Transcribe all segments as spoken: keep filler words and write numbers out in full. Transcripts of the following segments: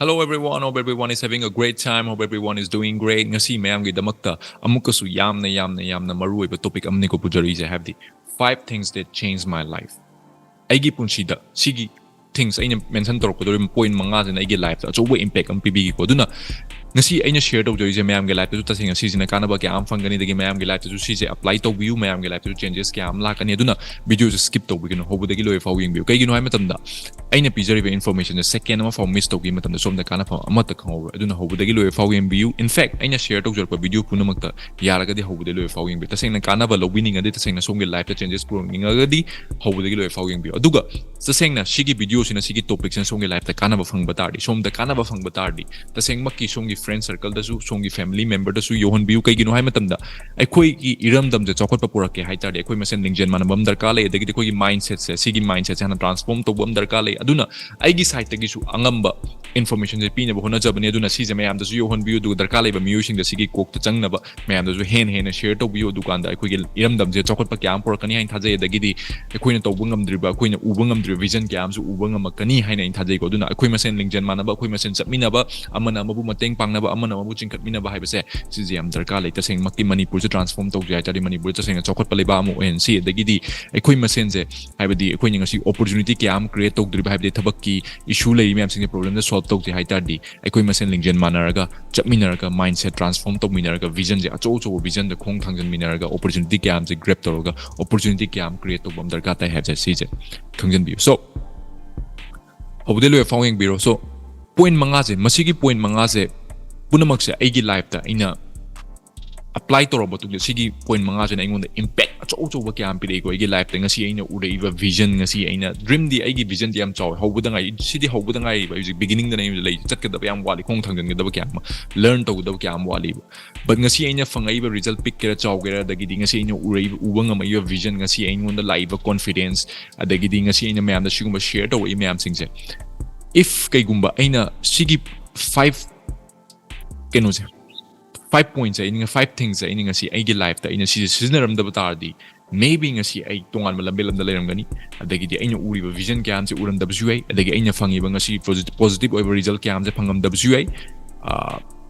Hello everyone, hope everyone is having a great time, hope everyone is doing great. ꯉꯁꯤ ꯃꯌꯥꯝꯒꯤꯗꯃꯛꯇ ꯑꯃꯨꯛꯀꯁꯨ ꯌꯥꯝꯅ ꯌꯥꯝꯅ ꯌꯥꯝꯅ ꯃꯔꯨꯑꯣꯏꯕ topic ꯑꯃꯅꯤꯀꯣ ꯄꯨꯖꯔꯤꯁꯦ, ꯍꯥꯏꯕꯗꯤ five things that changed my life. ꯑꯩꯒꯤ ꯄꯨꯟꯁꯤꯗ ꯁꯤꯒꯤ things ꯑꯩꯅ mention ꯇꯧꯔꯛꯀꯗꯧꯔꯤꯕ point ꯃꯉꯥꯁꯤꯅ ꯑꯩꯒꯤ lifeꯇ ꯑꯆꯧꯕ impact ꯑꯃ ꯄꯤꯕꯤꯈꯤꯀꯣ꯫ ꯑꯗꯨꯅ ꯉꯁꯤ ꯑꯩꯅ share ꯇꯧꯖꯔꯤꯁꯦ ꯃꯌꯥꯝꯒꯤ lifeꯇꯁꯨ ꯇꯁꯦꯡꯅ ꯁꯤꯁꯤꯅ ꯀꯥꯟꯅꯕ ꯀꯌꯥ ꯑꯃ ꯐꯪꯒꯅꯤ, ꯑꯗꯒꯤ ꯃꯌꯥꯝꯒꯤ lifeꯇꯁꯨ ꯁꯤꯁꯦ apply ꯇꯧꯕꯤꯌꯨ, ꯃꯌꯥꯝꯒꯤ lifeꯇꯁꯨ changes ꯀꯌꯥ ꯑꯃ ꯂꯥꯛꯀꯅꯤ꯫ ꯑꯗꯨꯅ videoꯁꯦ skip ꯇꯧꯕꯤꯒꯅꯨ, ꯍꯧꯕꯗꯒꯤ ꯂꯣꯏꯕ ꯐꯥꯎ ꯌꯦꯡꯕꯤꯌꯨ꯫ ꯀꯩꯒꯤꯅꯣ ꯍꯥꯏꯕ ꯃꯇꯝꯗ ꯑꯩꯅ ꯄꯤꯖꯔꯤꯕ informationꯁꯦ second ꯑꯃ ꯐꯥꯎ miss ꯇꯧꯈꯤꯕ ꯃꯇꯝꯗ ꯁꯣꯝꯗ ꯀꯥꯟꯅꯐꯝ ꯑꯃꯠꯇ ꯈꯪꯍꯧꯔꯣꯏ꯫ ꯑꯗꯨꯅ ꯍꯧꯕꯗꯒꯤ ꯂꯣꯏꯕ ꯐꯥꯎ ꯌꯦꯡꯕꯤꯌꯨ꯫ In fact, ꯑꯩꯅ share ꯇꯧꯖꯔꯛꯄ video ꯄꯨꯝꯅꯃꯛꯇ ꯌꯥꯔꯒꯗꯤ ꯍꯧꯕꯗꯒꯤ ꯂꯣꯏꯕ ꯐꯥꯎ ꯌꯦꯡꯕꯤꯌꯨ꯫ ꯇꯁꯦꯡꯅ ꯀꯥꯟꯅꯕ ꯂꯧꯕꯤꯅꯤꯡꯉꯗꯤ, ꯇꯁꯦꯡꯅ ꯁꯣꯝꯒꯤ lifeꯇ changes ꯄꯨꯔꯛꯅꯤꯡꯉꯒꯗꯤ ꯍꯧꯕꯗꯒꯤ ꯂꯣꯏꯕ ꯐꯥꯎ ꯌꯦꯡꯕꯤꯌꯨ꯫ ꯑꯗꯨꯒ ꯇꯁꯦꯡꯅ ꯁꯤꯒꯤ videoꯁꯤꯅ, ꯁꯤꯒꯤ topicꯁꯤꯅ ꯁꯣꯝꯒꯤ lifeꯇ ꯀꯥꯟꯅꯕ ꯐꯪꯕ ꯇꯥꯔꯗꯤ, ꯁꯣꯝꯗ ꯀꯥꯟꯅꯕ ꯐꯪꯕ ꯇꯥꯔꯗꯤ, ꯇꯁꯦꯡꯃꯛꯀꯤ ꯁꯣꯝꯒꯤ friend circleꯗꯁꯨ, ꯁꯣꯝꯒꯤ family memberꯗꯁꯨ ꯌꯧꯍꯟꯕꯤꯌꯨ꯫ ꯀꯩꯒꯤꯅꯣ ꯍꯥꯏꯕ ꯃꯇꯝꯗ ꯑꯩꯈꯣꯏꯒꯤ ꯏꯔꯝꯗꯝꯁꯦ ꯆꯥꯎꯈꯠꯄ ꯄꯨꯔꯛꯀꯦ ꯍꯥꯏ ꯇꯥꯔꯗꯤ ꯑꯩꯈꯣꯏ ꯃꯁꯦꯟ ꯂꯤꯡꯖꯦꯜ ꯃꯥꯟꯅꯕ ꯑꯃ ꯗꯔꯀꯥꯔ ꯂꯩ, ꯑꯗꯒꯤꯗꯤ ꯑꯩꯈꯣꯏꯒꯤ mindsetꯁꯦ, ꯁꯤꯒꯤ mindsetꯁꯦ ꯍꯥꯟꯅ transform ꯇꯧꯕ ꯑꯃ ꯗꯔꯀꯥꯔ ꯂꯩ꯫ ꯑꯗꯨꯅ ꯑꯩꯒꯤ sideꯇꯒꯤꯁꯨ ꯑꯉꯝꯕ informationꯁꯦ ꯄꯤꯅꯕ ꯍꯣꯠꯅꯖꯕꯅꯤ꯫ ꯑꯗꯨꯅ ꯁꯤꯁꯦ ꯃꯌꯥꯝꯗꯁꯨ ꯌꯧꯍꯟꯕꯤꯌꯨ, ꯑꯗꯨꯒ ꯗꯔꯀꯥꯔ ꯂꯩꯕ ꯃꯤꯑꯣꯏꯁꯤꯡꯗ ꯁꯤꯒꯤ ꯀꯣꯛꯇ ꯆꯪꯅꯕ ꯃꯌꯥꯝꯗꯁꯨ ꯍꯦꯟꯅ ꯍꯦꯟꯅ share ꯇꯧꯕꯤꯌꯨ꯫ ꯑꯗꯨꯀꯥꯟꯗ ꯑꯩꯈꯣꯏꯒꯤ ꯏꯔꯝꯗꯝꯁꯦ ꯆꯥꯎꯈꯠꯄ ꯀꯌꯥ ꯑꯃ ꯄꯨꯔꯛꯀꯅꯤ ꯍꯥꯏꯅ ꯊꯥꯖꯩ꯫ ꯑꯗꯒꯤꯗꯤ ꯑꯩꯈꯣꯏꯅ ꯇꯧꯕ ꯉꯝꯗ꯭ꯔꯤꯕ, ꯑꯩꯈꯣꯏꯅ ꯎꯕ ꯉꯝꯗ꯭ꯔꯤꯕ vision ꯀꯌꯥ ꯑꯃꯁꯨ ꯎꯕ ꯉꯝꯃꯛꯀꯅꯤ ꯍꯥꯏꯅ ꯑꯩꯅ ꯊꯥꯖꯩꯀꯣ꯫ ꯑꯗꯨꯅ ꯑꯩꯈꯣꯏ ꯃꯁꯦꯟ ꯂꯤꯡꯖꯦꯜ ꯃꯥꯟꯅꯕ, ꯑꯩꯈꯣꯏ ꯃꯁꯦꯟ ꯆꯠꯃꯤꯟꯅꯕ, ꯑꯃꯅ ꯑꯃꯕꯨ ꯃꯇꯦꯡ ꯄꯥꯡꯅꯕ, ꯑꯃꯅ ꯑꯃꯕꯨ ꯆꯤꯡꯈꯠꯃꯤꯟꯅꯕ ꯍꯥꯏꯕꯁꯦ ꯁꯤꯁꯦ ꯌꯥꯝ ꯗꯔꯀꯥꯔ ꯂꯩ꯫ ꯇꯁꯦꯡꯃꯛꯀꯤ ꯃꯅꯤꯄꯨꯔꯁꯦ transform ꯇꯧꯁꯦ ꯍꯥꯏ ꯇꯥꯔꯗꯤ, ꯃꯅꯤꯄꯨꯔꯁꯦ ꯇꯁꯦꯡꯅ ꯆꯥꯎꯈꯠꯄ ꯂꯩꯕꯥꯛ ꯑꯃ ꯑꯣꯏꯍꯟꯁꯤ꯫ ꯑꯗꯒꯤꯗꯤ ꯑꯩꯈꯣꯏ ꯃꯁꯦꯟꯁꯦ, ꯍꯥꯏꯕꯗꯤ ꯑꯩꯈꯣꯏꯅ ꯉꯁꯤ opportunity ꯀꯌꯥ ꯑꯃ create ꯇꯧꯗ꯭ꯔꯤꯕ, ꯍꯥꯏꯕꯗꯤ ꯊꯕꯛꯀꯤ issue ꯂꯩꯔꯤ ꯃꯌꯥꯝꯁꯤꯡꯁꯦ, problemꯗ solve ꯇꯧꯁꯦ ꯍꯥꯏ ꯇꯥꯔꯗꯤ, ꯑꯩꯈꯣꯏ ꯃꯁꯦꯟ ꯂꯤꯡꯖꯦꯜ ꯃꯥꯟꯅꯔꯒ ꯆꯠꯃꯤꯟꯅꯔꯒ, mindset transform ꯇꯧꯃꯤꯟꯅꯔꯒ, visionꯁꯦ ꯑꯆꯧ ꯑꯆꯧꯕ visionꯗ ꯈꯣꯡ ꯊꯥꯡꯖꯤꯟꯃꯤꯟꯅꯔꯒ, opportunity ꯀꯌꯥ ꯑꯃꯁꯦ grab ꯇꯧꯔꯒ, opportunity ꯀꯌꯥ ꯑꯃ create ꯇꯧꯕ ꯑꯃ ꯗꯔꯀꯥꯔ ꯇꯥꯏ ꯍꯥꯏꯕꯁꯦ ꯁꯤꯁꯦ ꯈꯪꯖꯤꯟꯕꯤꯌꯨ꯫ So, ꯍꯧꯕꯗꯩ ꯂꯣꯏꯕ ꯐꯥꯎ ꯌꯦꯡꯕꯤꯔꯣ꯫ So, point ꯃꯉꯥꯁꯦ, ꯃꯁꯤꯒꯤ point ꯃꯉꯥꯁꯦ ꯄꯨꯝꯅꯃꯛꯁꯦ ꯑꯩꯒꯤ lifeꯇ ꯑꯩꯅ apply ꯇꯧꯔꯕ ꯃꯇꯨꯡꯗ, ꯁꯤꯒꯤ point ꯃꯉꯥꯁꯤꯅ ꯑꯩꯉꯣꯟꯗ impact ꯑꯆꯧ ꯑꯆꯧꯕ ꯀꯌꯥ ꯑꯃ ꯄꯤꯔꯛꯏꯀꯣ꯫ ꯑꯩꯒꯤ lifeꯇ ꯉꯁꯤ ꯑꯩꯅ ꯎꯔꯛꯏꯕ vision, ꯉꯁꯤ ꯑꯩꯅ, dreamꯗꯤ, ꯑꯩꯒꯤ visionꯗꯤ ꯌꯥꯝ ꯆꯥꯎꯋꯦ, ꯍꯧꯕꯗ ꯉꯥꯏ, ꯁꯤꯗꯤ ꯍꯧꯕꯗ ꯉꯥꯏꯔꯤꯕ, ꯑꯩ ꯍꯧꯖꯤꯛ beginningꯗꯅꯦ ꯑꯩ ꯂꯩ, ꯆꯠꯀꯗꯕ ꯌꯥꯝ ꯋꯥꯠꯂꯤ, ꯈꯣꯡ ꯊꯥꯡꯖꯤꯟꯒꯗꯕ ꯀꯌꯥ ꯑꯃ, learn ꯇꯧꯒꯗꯕ ꯀꯌꯥ ꯑꯃ ꯋꯥꯠꯂꯤꯕ꯫ But ꯉꯁꯤ ꯑꯩꯅ ꯐꯪꯉꯛꯏꯕ result ꯄꯤꯛꯀꯦꯔꯥ ꯆꯥꯎꯒꯦꯔꯥ, ꯑꯗꯒꯤꯗꯤ ꯉꯁꯤ ꯑꯩꯅ ꯎꯔꯛꯏꯕ, ꯎꯕ ꯉꯝꯃꯛꯏꯕ vision, ꯉꯁꯤ ꯑꯩꯉꯣꯟꯗ ꯂꯥꯛꯏꯕ confidence, ꯑꯗꯒꯤꯗꯤ ꯉꯁꯤ ꯑꯩꯅ ꯃꯌꯥꯝꯗ ꯁꯤꯒꯨꯝꯕ share ꯇꯧꯔꯛꯏ ꯃꯌꯥꯝꯁꯤꯡꯁꯦ, if ꯀꯩꯒꯨꯝꯕ ꯑꯩꯅ ꯁꯤꯒꯤ five ꯀꯩꯅꯣꯁꯦ, five pointsꯁꯦ, ꯑꯩꯅ five thingsꯁꯦ ꯑꯩꯅ ꯉꯁꯤ ꯑꯩꯒꯤ lifeꯇ ꯑꯩꯅ ꯁꯤꯁꯦ ꯁꯤꯖꯤꯟꯅꯔꯝꯗꯕ ꯇꯥꯔꯗꯤ, Maybe ꯉꯁꯤ ꯑꯩ ꯇꯣꯉꯥꯟꯕ ꯂꯝꯕꯦꯜ ꯑꯃꯗ ꯂꯩꯔꯝꯒꯅꯤ, ꯑꯗꯒꯤꯗꯤ ꯑꯩꯅ ꯎꯔꯤꯕ vision ꯀꯌꯥ ꯑꯃꯁꯦ ꯎꯔꯝꯗꯕꯁꯨ ꯌꯥꯏ, ꯑꯗꯒꯤ ꯑꯩꯅ ꯐꯪꯉꯤꯕ ꯉꯁꯤ positive ꯑꯣꯏꯕ result ꯀꯌꯥ ꯑꯃꯁꯦ ꯐꯪꯉꯝꯗꯕꯁꯨ ꯌꯥꯏ꯫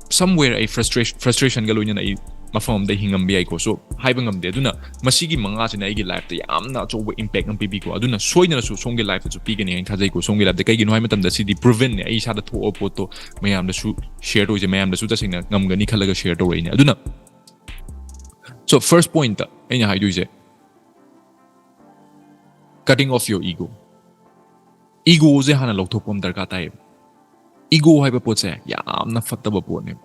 Somewhere ꯑꯩ frustration, frustrationꯒ ꯂꯣꯏꯅꯅ ꯑꯩ ꯃꯐꯝ ꯑꯃꯗ ꯍꯤꯡꯉꯝꯕ ꯌꯥꯏꯀꯣ꯫ So ꯍꯥꯏꯕ ꯉꯝꯗꯦ꯫ ꯑꯗꯨꯅ ꯃꯁꯤꯒꯤ ꯃꯉꯥꯁꯤꯅ ꯑꯩꯒꯤ lifeꯇ ꯌꯥꯝꯅ ꯑꯆꯧꯕ impact ꯑꯃ ꯄꯤꯕꯤꯀꯣ꯫ ꯑꯗꯨꯅ ꯁꯣꯏꯗꯅꯁꯨ ꯁꯣꯝꯒꯤ lifeꯇꯁꯨ ꯄꯤꯒꯅꯤ ꯍꯥꯏꯅ ꯊꯥꯖꯩꯀꯣ, ꯁꯣꯝꯒꯤ lifeꯇ꯫ ꯀꯩꯒꯤꯅꯣ ꯍꯥꯏꯕ ꯃꯇꯝꯗ ꯁꯤꯗꯤ provenꯅꯦ꯫ ꯑꯩ ꯏꯁꯥꯗ ꯊꯣꯛꯑꯕ ꯄꯣꯠꯇꯣ ꯃꯌꯥꯝꯗꯁꯨ share ꯇꯧꯔꯤꯁꯦ, ꯃꯌꯥꯝꯗꯁꯨ ꯇꯁꯦꯡꯅ ꯉꯝꯒꯅꯤ ꯈꯜꯂꯒ share ꯇꯧꯔꯛꯏꯅꯦ꯫ ꯑꯗꯨꯅ so first pointꯇ ꯑꯩꯅ ꯍꯥꯏꯗꯣꯏꯁꯦ, cutting off your ego꯫ Egoꯁꯦ ꯍꯥꯟꯅ ꯂꯧꯊꯣꯛꯄ ꯑꯃ ꯗꯔꯀꯥꯔ ꯇꯥꯏꯌꯦꯕ꯫ Ego ꯍꯥꯏꯕ ꯄꯣꯠꯁꯦ ꯌꯥꯝꯅ ꯐꯠꯇꯕ ꯄꯣꯠꯅꯦꯕ꯫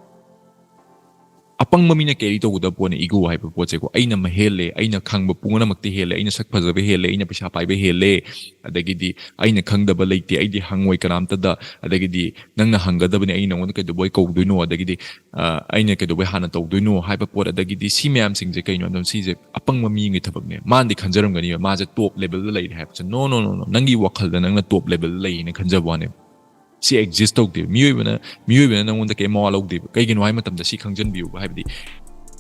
ꯑꯄꯪꯕ ꯃꯤꯅ carry ꯇꯧꯒꯗꯕ ꯄꯣꯠꯅꯦ ego ꯍꯥꯏꯕ ꯄꯣꯠꯁꯦꯀꯣ꯫ ꯑꯩꯅ ꯃꯍꯦꯜꯂꯦ, ꯑꯩꯅ ꯈꯪꯕ ꯄꯨꯝꯅꯃꯛꯇꯤ ꯍꯦꯜꯂꯦ, ꯑꯩꯅ ꯁꯛ ꯐꯖꯕ ꯍꯦꯜꯂꯦ, ꯑꯩꯅ ꯄꯩꯁꯥ ꯄꯥꯏꯕ ꯍꯦꯜꯂꯦ, ꯑꯗꯒꯤꯗꯤ ꯑꯩꯅ ꯈꯪꯗꯕ ꯂꯩꯇꯦ, ꯑꯩꯗꯤ ꯍꯪꯉꯣꯏ ꯀꯅꯥꯝꯇꯗ, ꯑꯗꯒꯤꯗꯤ ꯅꯪꯅ ꯍꯪꯒꯗꯕꯅꯤ, ꯑꯩ ꯅꯉꯣꯟꯗ ꯀꯩꯗꯧꯕꯩ ꯀꯧꯗꯣꯏꯅꯣ, ꯑꯗꯒꯤꯗꯤ ꯑ, ꯑꯩꯅ ꯀꯩꯗꯧꯕꯩ ꯍꯥꯟꯅ ꯇꯧꯗꯣꯏꯅꯣ ꯍꯥꯏꯕ ꯄꯣꯠ, ꯑꯗꯒꯤꯗꯤ ꯁꯤ ꯃꯌꯥꯝꯁꯤꯡꯁꯦ ꯀꯩꯅꯣ ꯍꯥꯏꯕꯗ ꯁꯤꯁꯦ ꯑꯄꯪꯕ ꯃꯤꯒꯤ ꯊꯕꯛꯅꯦ꯫ ꯃꯥꯅꯗꯤ ꯈꯟꯖꯔꯝꯒꯅꯤꯕ ꯃꯥꯁꯦ top levelꯗ ꯂꯩꯔꯦ ꯍꯥꯏꯕꯁꯦ꯫ No, no, no, no. ꯅꯪꯒꯤ ꯋꯥꯈꯜꯗ ꯅꯪꯅ top levelꯗ ꯂꯩꯌꯦꯅ ꯈꯟꯖꯕ ꯋꯥꯅꯦꯕ꯫ ꯁꯤ exist ꯇꯧꯗꯦ꯫ ꯃꯤꯑꯣꯏꯕꯅ, ꯃꯤꯑꯣꯏꯕꯅ ꯅꯪꯉꯣꯟꯗ ꯀꯩꯝ ꯃꯋꯥ ꯂꯧꯗꯦꯕ꯫ ꯀꯩꯒꯤꯅꯣ ꯍꯥꯏꯕ ꯃꯇꯝꯗ ꯁꯤ ꯈꯪꯖꯟꯕꯤꯌꯨꯕ, ꯍꯥꯏꯕꯗꯤ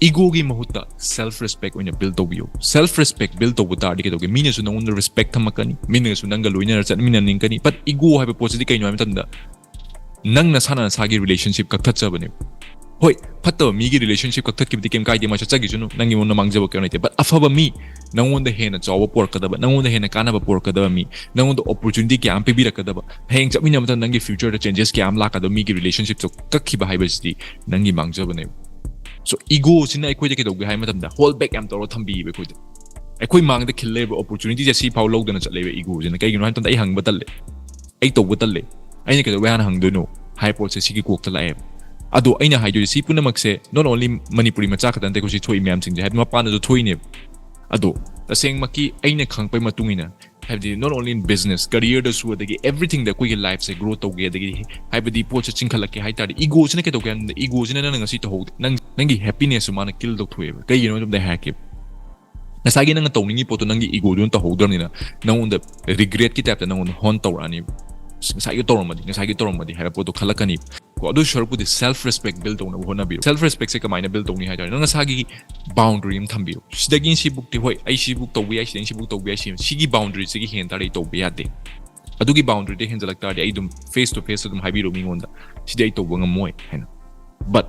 egoꯒꯤ ꯃꯍꯨꯠꯇ self respect ꯑꯣꯏꯅ build ꯇꯧꯕꯤꯌꯨ꯫ Self respect build ꯇꯧꯕ ꯇꯥꯔꯗꯤ ꯀꯩꯗꯧꯒꯦ? ꯃꯤꯅꯁꯨ ꯅꯉꯣꯟꯗ respect ꯊꯝꯃꯛꯀꯅꯤ, ꯃꯤꯅꯁꯨ ꯅꯪꯒ ꯂꯣꯏꯅꯅ ꯆꯠꯃꯤꯟꯅꯅꯤꯡꯒꯅꯤ꯫ But ego ꯍꯥꯏꯕ ꯄꯣꯠꯁꯤꯗꯤ ꯀꯩꯅꯣ ꯍꯥꯏꯕ ꯃꯇꯝꯗ ꯅꯪ ꯅꯁꯥꯅ ꯅꯁꯥꯒꯤ relationship ꯀꯛꯊꯠꯆꯕꯅꯦꯕ꯫ ꯍꯣꯏ, ꯐꯠꯇꯕ ꯃꯤꯒꯤ relationship ꯀꯛꯊꯠꯈꯤꯕꯗꯤ ꯀꯩꯝ ꯀꯥꯏꯗꯦ, ꯃꯥ ꯆꯠꯆꯈꯤꯁꯅꯨ, ꯅꯪꯒꯤ ꯃꯉꯣꯟꯗ ꯃꯥꯡꯖꯕ ꯀꯩꯝ ꯂꯩꯇꯦ꯫ But ꯑꯐꯕ ꯃꯤ, ꯅꯉꯣꯟꯗ ꯍꯦꯟꯅ ꯆꯥꯎꯕ ꯄꯨꯔꯛꯀꯗꯕ, ꯅꯉꯣꯟꯗ ꯍꯦꯟꯅ ꯀꯥꯟꯅꯕ ꯄꯨꯔꯛꯀꯗꯕ ꯃꯤ, ꯅꯉꯣꯟꯗ opportunity ꯀꯌꯥ ꯑꯃ ꯄꯤꯕꯤꯔꯛꯀꯗꯕ, ꯍꯌꯦꯡ ꯆꯠꯃꯤꯟꯅꯕ ꯃꯇꯝꯗ ꯅꯪꯒꯤ futureꯗ changes ꯀꯌꯥ ꯑꯃ ꯂꯥꯛꯀꯗꯕ ꯃꯤꯒꯤ relationshipꯇꯣ ꯀꯛꯈꯤꯕ ꯍꯥꯏꯕꯁꯤꯗꯤ ꯅꯪꯒꯤ ꯃꯥꯡꯖꯕꯅꯦꯕ꯫ So egoꯁꯤꯅ ꯑꯩꯈꯣꯏꯗ ꯀꯩꯗꯧꯒꯦ ꯍꯥꯏꯕ ꯃꯇꯝꯗ hold back ꯌꯥꯝ ꯇꯧꯔ ꯊꯝꯕꯤꯌꯦꯕ ꯑꯩꯈꯣꯏꯗ꯫ ꯑꯩꯈꯣꯏ ꯃꯥꯡꯗ ꯈꯤꯜ ꯂꯩꯕ opportunityꯁꯦ ꯁꯤ ꯐꯥꯎ ꯂꯧꯗꯅ ꯆꯠꯂꯦꯕ egoꯁꯤꯅ꯫ ꯀꯩꯒꯤꯅꯣ ꯍꯥꯏꯕ ꯃꯇꯝꯗ ꯑꯩ ꯍꯪꯕ ꯇꯜꯂꯦ, ꯑꯩ ꯇꯧꯕ ꯇꯜꯂꯦ, ꯑꯩꯅ ꯀꯩꯗꯧꯕꯩ ꯍꯥꯟꯅ ꯍꯪꯗꯣꯏꯅꯣ ꯍꯥꯏꯕ ꯄꯣꯠꯁꯦ ꯁꯤꯒꯤ ꯀꯣꯛꯇ ꯂꯥꯛꯑꯦꯕ꯫ ꯑꯗꯣ ꯑꯩꯅ ꯍꯥꯏꯗꯣꯏꯁꯦ ꯁꯤ ꯄꯨꯝꯅꯃꯛꯁꯦ not only ꯃꯅꯤꯄꯨꯔꯤ ꯃꯆꯥ ꯈꯛꯇ ꯅꯠꯇꯦꯀꯣ ꯁꯤ ꯊꯣꯛꯏ ꯃꯌꯥꯝꯁꯤꯡꯁꯦ, ꯍꯥꯏꯗꯤ ꯃꯄꯥꯟꯗꯁꯨ ꯊꯣꯛꯏꯅꯦꯕ꯫ ꯑꯗꯣ ꯇꯁꯦꯡꯃꯛꯀꯤ ꯑꯩꯅ ꯈꯪꯉꯛꯄꯩ ꯃꯇꯨꯡ ꯏꯟꯅ, ꯍꯥꯏꯕꯗꯤ not only in business, careerꯗꯁꯨ, ꯑꯗꯒꯤ everythingꯗ ꯑꯩꯈꯣꯏꯒꯤ lifeꯁꯦ grow ꯇꯧꯒꯦ, ꯑꯗꯒꯤ ꯍꯥꯏꯕꯗꯤ ꯄꯣꯠꯁꯦ ꯆꯤꯡꯈꯠꯂꯛꯀꯦ ꯍꯥꯏ ꯇꯥꯔꯗꯤ egoꯁꯤꯅ ꯀꯩꯗꯧꯒꯦ ꯍꯥꯏꯕꯗ egoꯁꯤꯅ ꯅꯪꯅ ꯉꯁꯤ ꯇꯧꯍꯧꯗꯦ, ꯅꯪ, ꯅꯪꯒꯤ happinessꯁꯨ ꯃꯥꯅ kill ꯇꯧꯊꯣꯛꯑꯦꯕ꯫ ꯀꯩꯒꯤꯅꯣ ꯍꯥꯏꯕꯗ ꯑꯩ ꯍꯥꯏꯔꯛꯀꯦꯕ꯫ ꯉꯁꯥꯏꯒꯤ ꯅꯪꯅ ꯇꯧꯅꯤꯡꯉꯤ ꯄꯣꯠꯇꯣ ꯅꯪꯒꯤ egoꯗꯨꯅ ꯇꯧꯍꯧꯗ꯭ꯔꯕꯅꯤꯅ ꯅꯉꯣꯟꯗ regretꯀꯤ typeꯇ ꯅꯉꯣꯟꯗ haunt ꯇꯧꯔꯛꯑꯅꯤꯕ꯫ "ꯑꯁ, ꯉꯁꯥꯏꯒꯤ ꯇꯧꯔꯝꯃꯗꯤ, ꯉꯁꯥꯏꯒꯤ ꯇꯧꯔꯝꯃꯗꯤ" ꯍꯥꯏꯕ ꯄꯣꯠꯇꯣ ꯈꯜꯂꯛꯀꯅꯤ꯫ ꯑꯗꯨ ꯁꯔꯨꯛꯄꯨꯗꯤ self respect build ꯇꯧꯅꯕ ꯍꯣꯠꯅꯕꯤꯌꯨ꯫ Self respect ꯁꯦ ꯀꯃꯥꯏꯅ build ꯇꯧꯅꯤ ꯍꯥꯏ ꯇꯥꯔꯗꯤ, ꯅꯪ ꯅꯁꯥꯒꯤ boundary ꯑꯃ ꯊꯝꯕꯤꯌꯨ꯫ ꯁꯤꯗꯒꯤ ꯁꯤꯕꯨꯛꯇꯤ ꯍꯣꯏ, ꯑꯩ ꯁꯤꯕꯨꯛ ꯇꯧꯕ ꯌꯥꯏ, ꯁꯤꯗꯒꯤ ꯁꯤꯕꯨꯛ ꯇꯧꯕ ꯌꯥꯏ, ꯁꯤ, ꯁꯤꯒꯤ boundary ꯁꯤꯒꯤ ꯍꯦꯟ ꯇꯥꯔꯗꯤ ꯑꯩ ꯇꯧꯕ ꯌꯥꯗꯦ꯫ ꯑꯗꯨꯒꯤ boundary ꯗ ꯍꯦꯟꯖꯜꯂꯛ ꯇꯥꯔꯗꯤ ꯑꯩ ꯑꯗꯨꯝ face to face ꯑꯗꯨꯝ ꯍꯥꯏꯕꯤꯔꯣ ꯃꯤꯉꯣꯟꯗ, "ꯁꯤꯗꯤ ꯑꯩ ꯇꯧꯕ ꯉꯝꯃꯣꯏ" ꯍꯥꯏꯅ꯫ But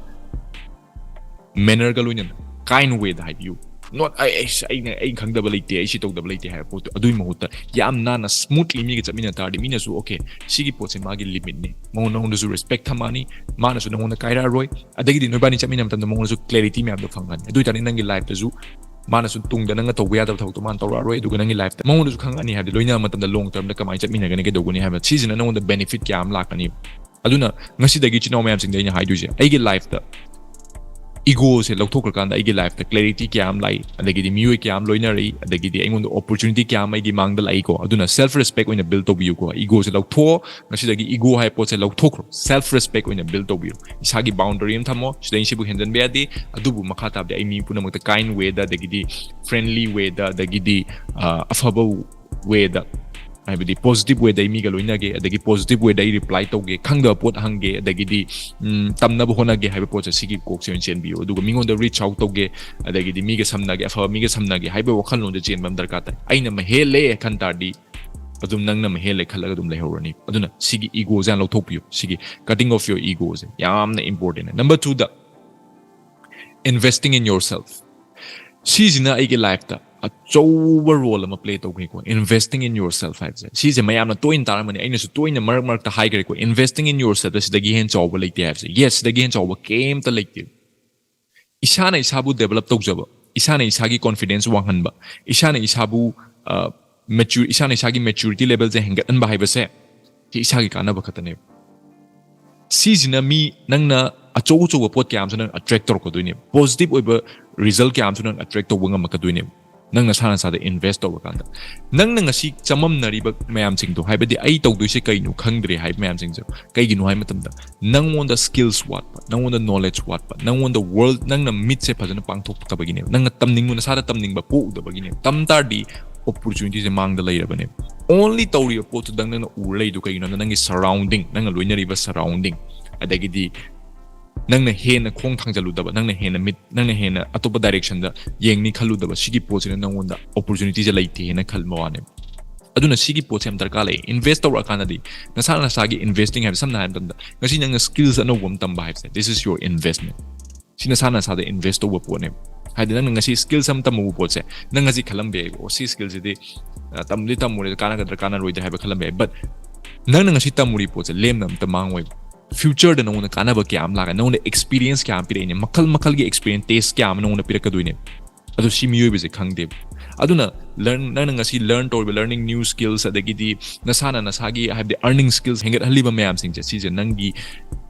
manner ꯒ ꯂꯣꯏꯅꯅ, kind way ꯗ ꯍꯥꯏꯕꯤꯌꯨ꯫ Not "ꯑꯩ, ꯑꯩ, ꯑꯩꯅ, ꯑꯩ ꯈꯪꯗꯕ ꯂꯩꯇꯦ, ꯑꯩ ꯁꯤ ꯇꯧꯗꯕ ꯂꯩꯇꯦ" ꯍꯥꯏꯕ ꯄꯣꯠꯇꯣ꯫ ꯑꯗꯨꯒꯤ ꯃꯍꯨꯠꯇ ꯌꯥꯝ ꯅꯥꯟꯅ smoothly ꯃꯤꯒ ꯆꯠꯃꯤꯟꯅ ꯇꯥꯔꯗꯤ ꯃꯤꯅꯁꯨ, "Okay, ꯁꯤꯒꯤ ꯄꯣꯠꯁꯦ ꯃꯥꯒꯤ limit ꯅꯤ"꯫ ꯃꯉꯣꯟ-, ꯅꯉꯣꯟꯗꯁꯨ respect ꯊꯝꯃꯛꯑꯅꯤ, ꯃꯥꯅꯁꯨ ꯅꯉꯣꯟꯗ ꯀꯥꯏꯔꯛꯑꯔꯣꯏ꯫ ꯑꯗꯒꯤꯗꯤ ꯅꯣꯏꯕꯥꯅꯤ ꯆꯠꯃꯤꯟꯅꯕ ꯃꯇꯝꯗ ꯃꯉꯣꯟꯗꯁꯨ clarity ꯃꯌꯥꯝꯗꯣ ꯐꯪꯉꯅꯤ꯫ ꯑꯗꯨ ꯑꯣꯏꯇꯥꯔꯗꯤ ꯅꯪꯒꯤ life ꯇꯁꯨ ꯃꯥꯅꯁꯨ ꯇꯨꯡꯗ ꯅꯪꯅ ꯇꯧꯕ ꯌꯥꯗꯕ ꯊꯕꯛꯇꯣ ꯃꯥꯅ ꯇꯧꯔꯛꯑꯔꯣꯏ, ꯑꯗꯨꯒ ꯅꯪꯒꯤ life ꯇ ꯃꯉꯣꯟꯗꯁꯨ ꯈꯪꯉꯛꯑꯅꯤ꯫ ꯍꯥꯏꯕꯗꯤ ꯂꯣꯏꯅꯕ ꯃꯇꯝꯗ long term ꯗ ꯀꯃꯥꯏꯅ ꯆꯠꯃꯤꯟꯅꯒꯅꯤ, ꯀꯩꯗꯧꯒꯅꯤ ꯍꯥꯏꯕ, ꯁꯤꯁꯤꯅ ꯅꯉꯣꯟꯗ benefit ꯀꯌꯥ ꯑꯃ ꯂꯥꯛꯀꯅꯤ꯫ ꯑꯗꯨꯅ ꯉꯁꯤꯗꯒꯤ ꯏꯆꯤꯟ ꯏꯅꯥꯎ ꯃꯌꯥꯝꯁꯤꯡꯗ ꯑꯩꯅ ꯍꯥꯏꯗꯣꯏꯁꯦ, ꯑꯩꯒꯤ life ꯇ ego ꯁꯦ ꯂꯧꯊꯣꯛꯈ꯭ꯔꯀꯥꯟꯗ ꯑꯩꯒꯤ life ꯇ clarity ꯀꯌꯥ ꯑꯃ ꯂꯥꯛꯏ, ꯑꯗꯒꯤꯗꯤ ꯃꯤꯑꯣꯏ ꯀꯌꯥ ꯑꯃ ꯂꯣꯏꯅꯔꯛꯏ, ꯑꯗꯒꯤꯗꯤ ꯑꯩꯉꯣꯟꯗ opportunity ꯀꯌꯥ ꯑꯃ ꯑꯩꯒꯤ ꯃꯥꯡꯗ ꯂꯥꯛꯏꯀꯣ꯫ ꯑꯗꯨꯅ self respect ꯑꯣꯏꯅ build ꯇꯧꯕꯤꯌꯨꯀꯣ꯫ Ego ꯁꯦ ꯂꯧꯊꯣꯛꯑꯣ, ꯉꯁꯤꯗꯒꯤ ego ꯍꯥꯏꯕ ꯄꯣꯠꯁꯦ ꯂꯧꯊꯣꯛꯈ꯭ꯔꯣ꯫ Self respect ꯑꯣꯏꯅ build ꯇꯧꯕꯤꯌꯨ꯫ ꯏꯁꯥꯒꯤ boundary ꯑꯃ ꯊꯝꯃꯣ, "ꯁꯤꯗꯩ ꯁꯤꯕꯨ ꯍꯦꯟꯖꯟꯕ ꯌꯥꯗꯦ", ꯑꯗꯨꯕꯨ ꯃꯈꯥ ꯇꯥꯕꯗꯤ ꯑꯩ ꯃꯤ ꯄꯨꯝꯅꯃꯛꯇ kind way ꯗ, ꯑꯗꯒꯤꯗꯤ friendly way ꯗ, ꯑꯗꯒꯤꯗꯤ, ꯑ, ꯑꯐꯕ way ꯗ, ꯍꯥꯏꯕꯗꯤ positive way ꯗ ꯑꯩ ꯃꯤꯒ ꯂꯣꯏꯅꯒꯦ, ꯑꯗꯒꯤ positive way ꯗ ꯑꯩ reply ꯇꯧꯒꯦ, ꯈꯪꯗꯕ ꯄꯣꯠ ꯍꯪꯒꯦ, ꯑꯗꯒꯤꯗꯤ, ꯎꯝ, ꯇꯝꯅꯕ ꯍꯣꯠꯅꯒꯦ ꯍꯥꯏꯕ ꯄꯣꯠꯁꯦ ꯁꯤꯒꯤ ꯀꯣꯛꯁꯦ ꯑꯣꯏꯅ ꯆꯦꯟꯕꯤꯌꯨ꯫ ꯑꯗꯨꯒ ꯃꯤꯉꯣꯟꯗ reach out ꯇꯧꯒꯦ, ꯑꯗꯒꯤꯗꯤ ꯃꯤꯒ ꯁꯝꯅꯒꯦ, ꯑꯐꯕ ꯃꯤꯒ ꯁꯝꯅꯒꯦ ꯍꯥꯏꯕ ꯋꯥꯈꯜꯂꯣꯟꯗ ꯆꯦꯟꯕ ꯑꯃ ꯗꯔꯀꯥꯔ ꯇꯥꯏ꯫ ꯑꯩꯅ ꯃꯍꯦꯜꯂꯦ ꯈꯟ ꯇꯥꯔꯗꯤ ꯑꯗꯨꯝ ꯅꯪꯅ ꯃꯍꯦꯜꯂꯦ ꯈꯜꯂꯒ ꯑꯗꯨꯝ ꯂꯩꯍꯧꯔꯅꯤ꯫ ꯑꯗꯨꯅ ꯁꯤꯒꯤ ego ꯁꯦ ꯌꯥꯝ ꯂꯧꯊꯣꯛꯄꯤꯌꯨ꯫ ꯁꯤꯒꯤ cutting off your ego ꯁꯦ ꯌꯥꯝꯅ important ꯅꯤ꯫ Number two the, investing in yourself꯫ ꯁꯤꯁꯤꯅ ꯑꯩꯒꯤ life ꯇ ꯑꯆꯧꯕ role ꯑꯃ play ꯇꯧꯈꯤꯀꯣ, investing in yourself ꯍꯥꯏꯕꯁꯦ꯫ ꯁꯤꯁꯦ ꯃꯌꯥꯝꯅ ꯇꯣꯏꯅ ꯇꯥꯔꯝꯃꯅꯤ, ꯑꯩꯅꯁꯨ ꯇꯣꯏꯅ ꯃꯔꯛ ꯃꯔꯛꯇ ꯍꯥꯏꯈ꯭ꯔꯦꯀꯣ, investing in yourself ꯇ ꯁꯤꯗꯒꯤ ꯍꯦꯟꯅ ꯆꯥꯎꯕ ꯂꯩꯇꯦ ꯍꯥꯏꯕꯁꯦ꯫ Yes, ꯁꯤꯗꯒꯤ ꯍꯦꯟꯅ ꯆꯥꯎꯕ ꯀꯩꯝꯇ ꯂꯩꯇꯦ꯫ ꯏꯁꯥꯅ ꯏꯁꯥꯕꯨ develop ꯇꯧꯖꯕ, ꯏꯁꯥꯅ ꯏꯁꯥꯒꯤ confidence ꯋꯥꯡꯍꯟꯕ, ꯏꯁꯥꯅ ꯏꯁꯥꯕꯨ, ꯑ, mature, ꯏꯁꯥꯅ ꯏꯁꯥꯒꯤ maturity level ꯁꯦ ꯍꯦꯟꯒꯠꯍꯟꯕ ꯍꯥꯏꯕꯁꯦ ꯁꯤ ꯏꯁꯥꯒꯤ ꯀꯥꯟꯅꯕ ꯈꯛꯇꯅꯦꯕ꯫ ꯁꯤꯁꯤꯅ ꯃꯤ, ꯅꯪꯅ ꯑꯆꯧ ꯑꯆꯧꯕ ꯄꯣꯠ ꯀꯌꯥ ꯑꯃꯁꯨ ꯅꯪ attract ꯇꯧꯔꯛꯀꯗꯣꯏꯅꯦꯕ, positive ꯑꯣꯏꯕ result ꯀꯌꯥ ꯑꯃꯁꯨ ꯅꯪ attract ꯇꯧꯕ ꯉꯝꯃꯛꯀꯗꯣꯏꯅꯦꯕ, ꯅꯪ ꯅꯁꯥ ꯅꯁꯥꯗ invest ꯇꯧꯔꯀꯥꯟꯗ꯫ ꯅꯪꯅ ꯉꯁꯤ ꯆꯃꯝꯅꯔꯤꯕ ꯃꯌꯥꯝꯁꯤꯡꯗꯣ, ꯍꯥꯏꯕꯗꯤ "ꯑꯩ ꯇꯧꯗꯣꯏꯁꯦ ꯀꯩꯅꯣ ꯈꯪꯗ꯭ꯔꯦ" ꯍꯥꯏꯕ ꯃꯌꯥꯝꯁꯤꯡꯁꯦ, ꯀꯩꯒꯤꯅꯣ ꯍꯥꯏꯕ ꯃꯇꯝꯗ ꯅꯪꯉꯣꯟꯗ skills ꯋꯥꯠꯄ, ꯅꯪꯉꯣꯟꯗ knowledge ꯋꯥꯠꯄ, ꯅꯪꯉꯣꯟꯗ world, ꯅꯪꯅ ꯃꯤꯠꯁꯦ ꯐꯖꯅ ꯄꯥꯡꯊꯣꯛꯇꯕꯒꯤꯅꯦꯕ, ꯅꯪꯅ ꯇꯝꯅꯤꯡꯕ, ꯅꯁꯥꯗ ꯇꯝꯅꯤꯡꯕ ꯄꯣꯛꯎꯗꯕꯒꯤꯅꯦꯕ꯫ ꯇꯝ ꯇꯥꯔꯗꯤ opportunity ꯁꯦ ꯃꯥꯡꯗ ꯂꯩꯔꯕꯅꯦꯕ꯫ Only ꯇꯧꯔꯤꯕ ꯄꯣꯠꯇꯨꯗꯪ ꯅꯪꯅ ꯎꯔ ꯂꯩꯗꯣ ꯀꯩꯒꯤꯅꯣ ꯍꯥꯏꯕꯗ ꯅꯪꯒꯤ surrounding, ꯅꯪꯅ ꯂꯣꯏꯅꯔꯤꯕ surrounding, ꯑꯗꯒꯤꯗꯤ ꯅꯪꯅ ꯍꯦꯟꯅ ꯈꯣꯡ ꯊꯥꯡꯖꯜꯂꯨꯗꯕ, ꯅꯪꯅ ꯍꯦꯟꯅ ꯃꯤꯠ, ꯅꯪꯅ ꯍꯦꯟꯅ ꯑꯇꯣꯞꯄ directionꯗ ꯌꯦꯡꯅꯤ ꯈꯜꯂꯨꯗꯕ, ꯁꯤꯒꯤ ꯄꯣꯠꯁꯤꯅ ꯅꯪꯉꯣꯟꯗ opportunityꯁꯦ ꯂꯩꯇꯦꯅ ꯈꯟꯕ ꯋꯥꯅꯦꯕ꯫ ꯑꯗꯨꯅ ꯁꯤꯒꯤ ꯄꯣꯠꯁꯦ ꯌꯥꯝ ꯗꯔꯀꯥꯔ ꯂꯩ꯫ Invest ꯇꯧꯔꯛꯑꯀꯥꯟꯗꯗꯤ ꯅꯁꯥ ꯅꯁꯥꯒꯤ investing ꯍꯥꯏꯕ, ꯁꯝꯅ ꯍꯥꯏꯔꯕ ꯃꯇꯝꯗ ꯉꯁꯤ ꯅꯪꯅ skills ꯑꯅꯧꯕ ꯑꯃ ꯇꯝꯕ ꯍꯥꯏꯕꯁꯦ, this is your investment꯫ ꯁꯤ ꯅꯁꯥ ꯅꯁꯥꯗ invest ꯇꯧꯕ ꯄꯣꯠꯅꯦꯕ꯫ ꯍꯥꯏꯗꯤ ꯅꯪꯅ ꯉꯁꯤ skills ꯑꯃ ꯇꯝꯃꯨꯕ ꯄꯣꯠꯁꯦ, ꯅꯪ ꯉꯁꯤ ꯈꯜꯂꯝꯕ ꯌꯥꯏꯕ, "ꯑꯣ, ꯁꯤ skillꯁꯤꯗꯤ ꯑ, ꯇꯝꯗꯤ ꯇꯝꯃꯨꯔꯦ, ꯀꯥꯟꯅꯒꯗ꯭ꯔꯥ ꯀꯥꯟꯅꯔꯣꯏꯗ꯭ꯔꯥ" ꯍꯥꯏꯕ ꯈꯜꯂꯝꯕ ꯌꯥꯏ꯫ But ꯅꯪꯅ ꯉꯁꯤ ꯇꯝꯃꯨꯔꯤ ꯄꯣꯠꯁꯦ ꯂꯦꯝꯅ ꯑꯝꯇ ꯃꯥꯡꯉꯣꯏꯕ꯫ Futureꯗ ꯅꯉꯣꯟꯗ ꯀꯥꯟꯅꯕ ꯀꯌꯥ ꯑꯃ ꯂꯥꯛꯀꯅꯤ, ꯅꯉꯣꯟꯗ experience ꯀꯌꯥ ꯑꯃ ꯄꯤꯔꯛꯏꯅꯦ, ꯃꯈꯜ ꯃꯈꯜꯒꯤ experience, taste ꯀꯌꯥ ꯑꯃ ꯅꯉꯣꯟꯗ ꯄꯤꯔꯛꯀꯗꯣꯏꯅꯦ꯫ ꯑꯗꯣ ꯁꯤ ꯃꯤꯑꯣꯏꯕꯁꯦ ꯈꯪꯗꯦꯕ꯫ ꯑꯗꯨꯅ learn, ꯅꯪꯅ ꯉꯁꯤ learn ꯇꯧꯔꯤꯕ learning new skills, ꯑꯗꯒꯤꯗꯤ ꯅꯁꯥꯅ ꯅꯁꯥꯒꯤ, ꯍꯥꯏꯕꯗꯤ earning skills ꯍꯦꯟꯒꯠꯍꯜꯂꯤꯕ ꯃꯌꯥꯝꯁꯤꯡꯁꯦ, ꯁꯤꯁꯦ ꯅꯪꯒꯤ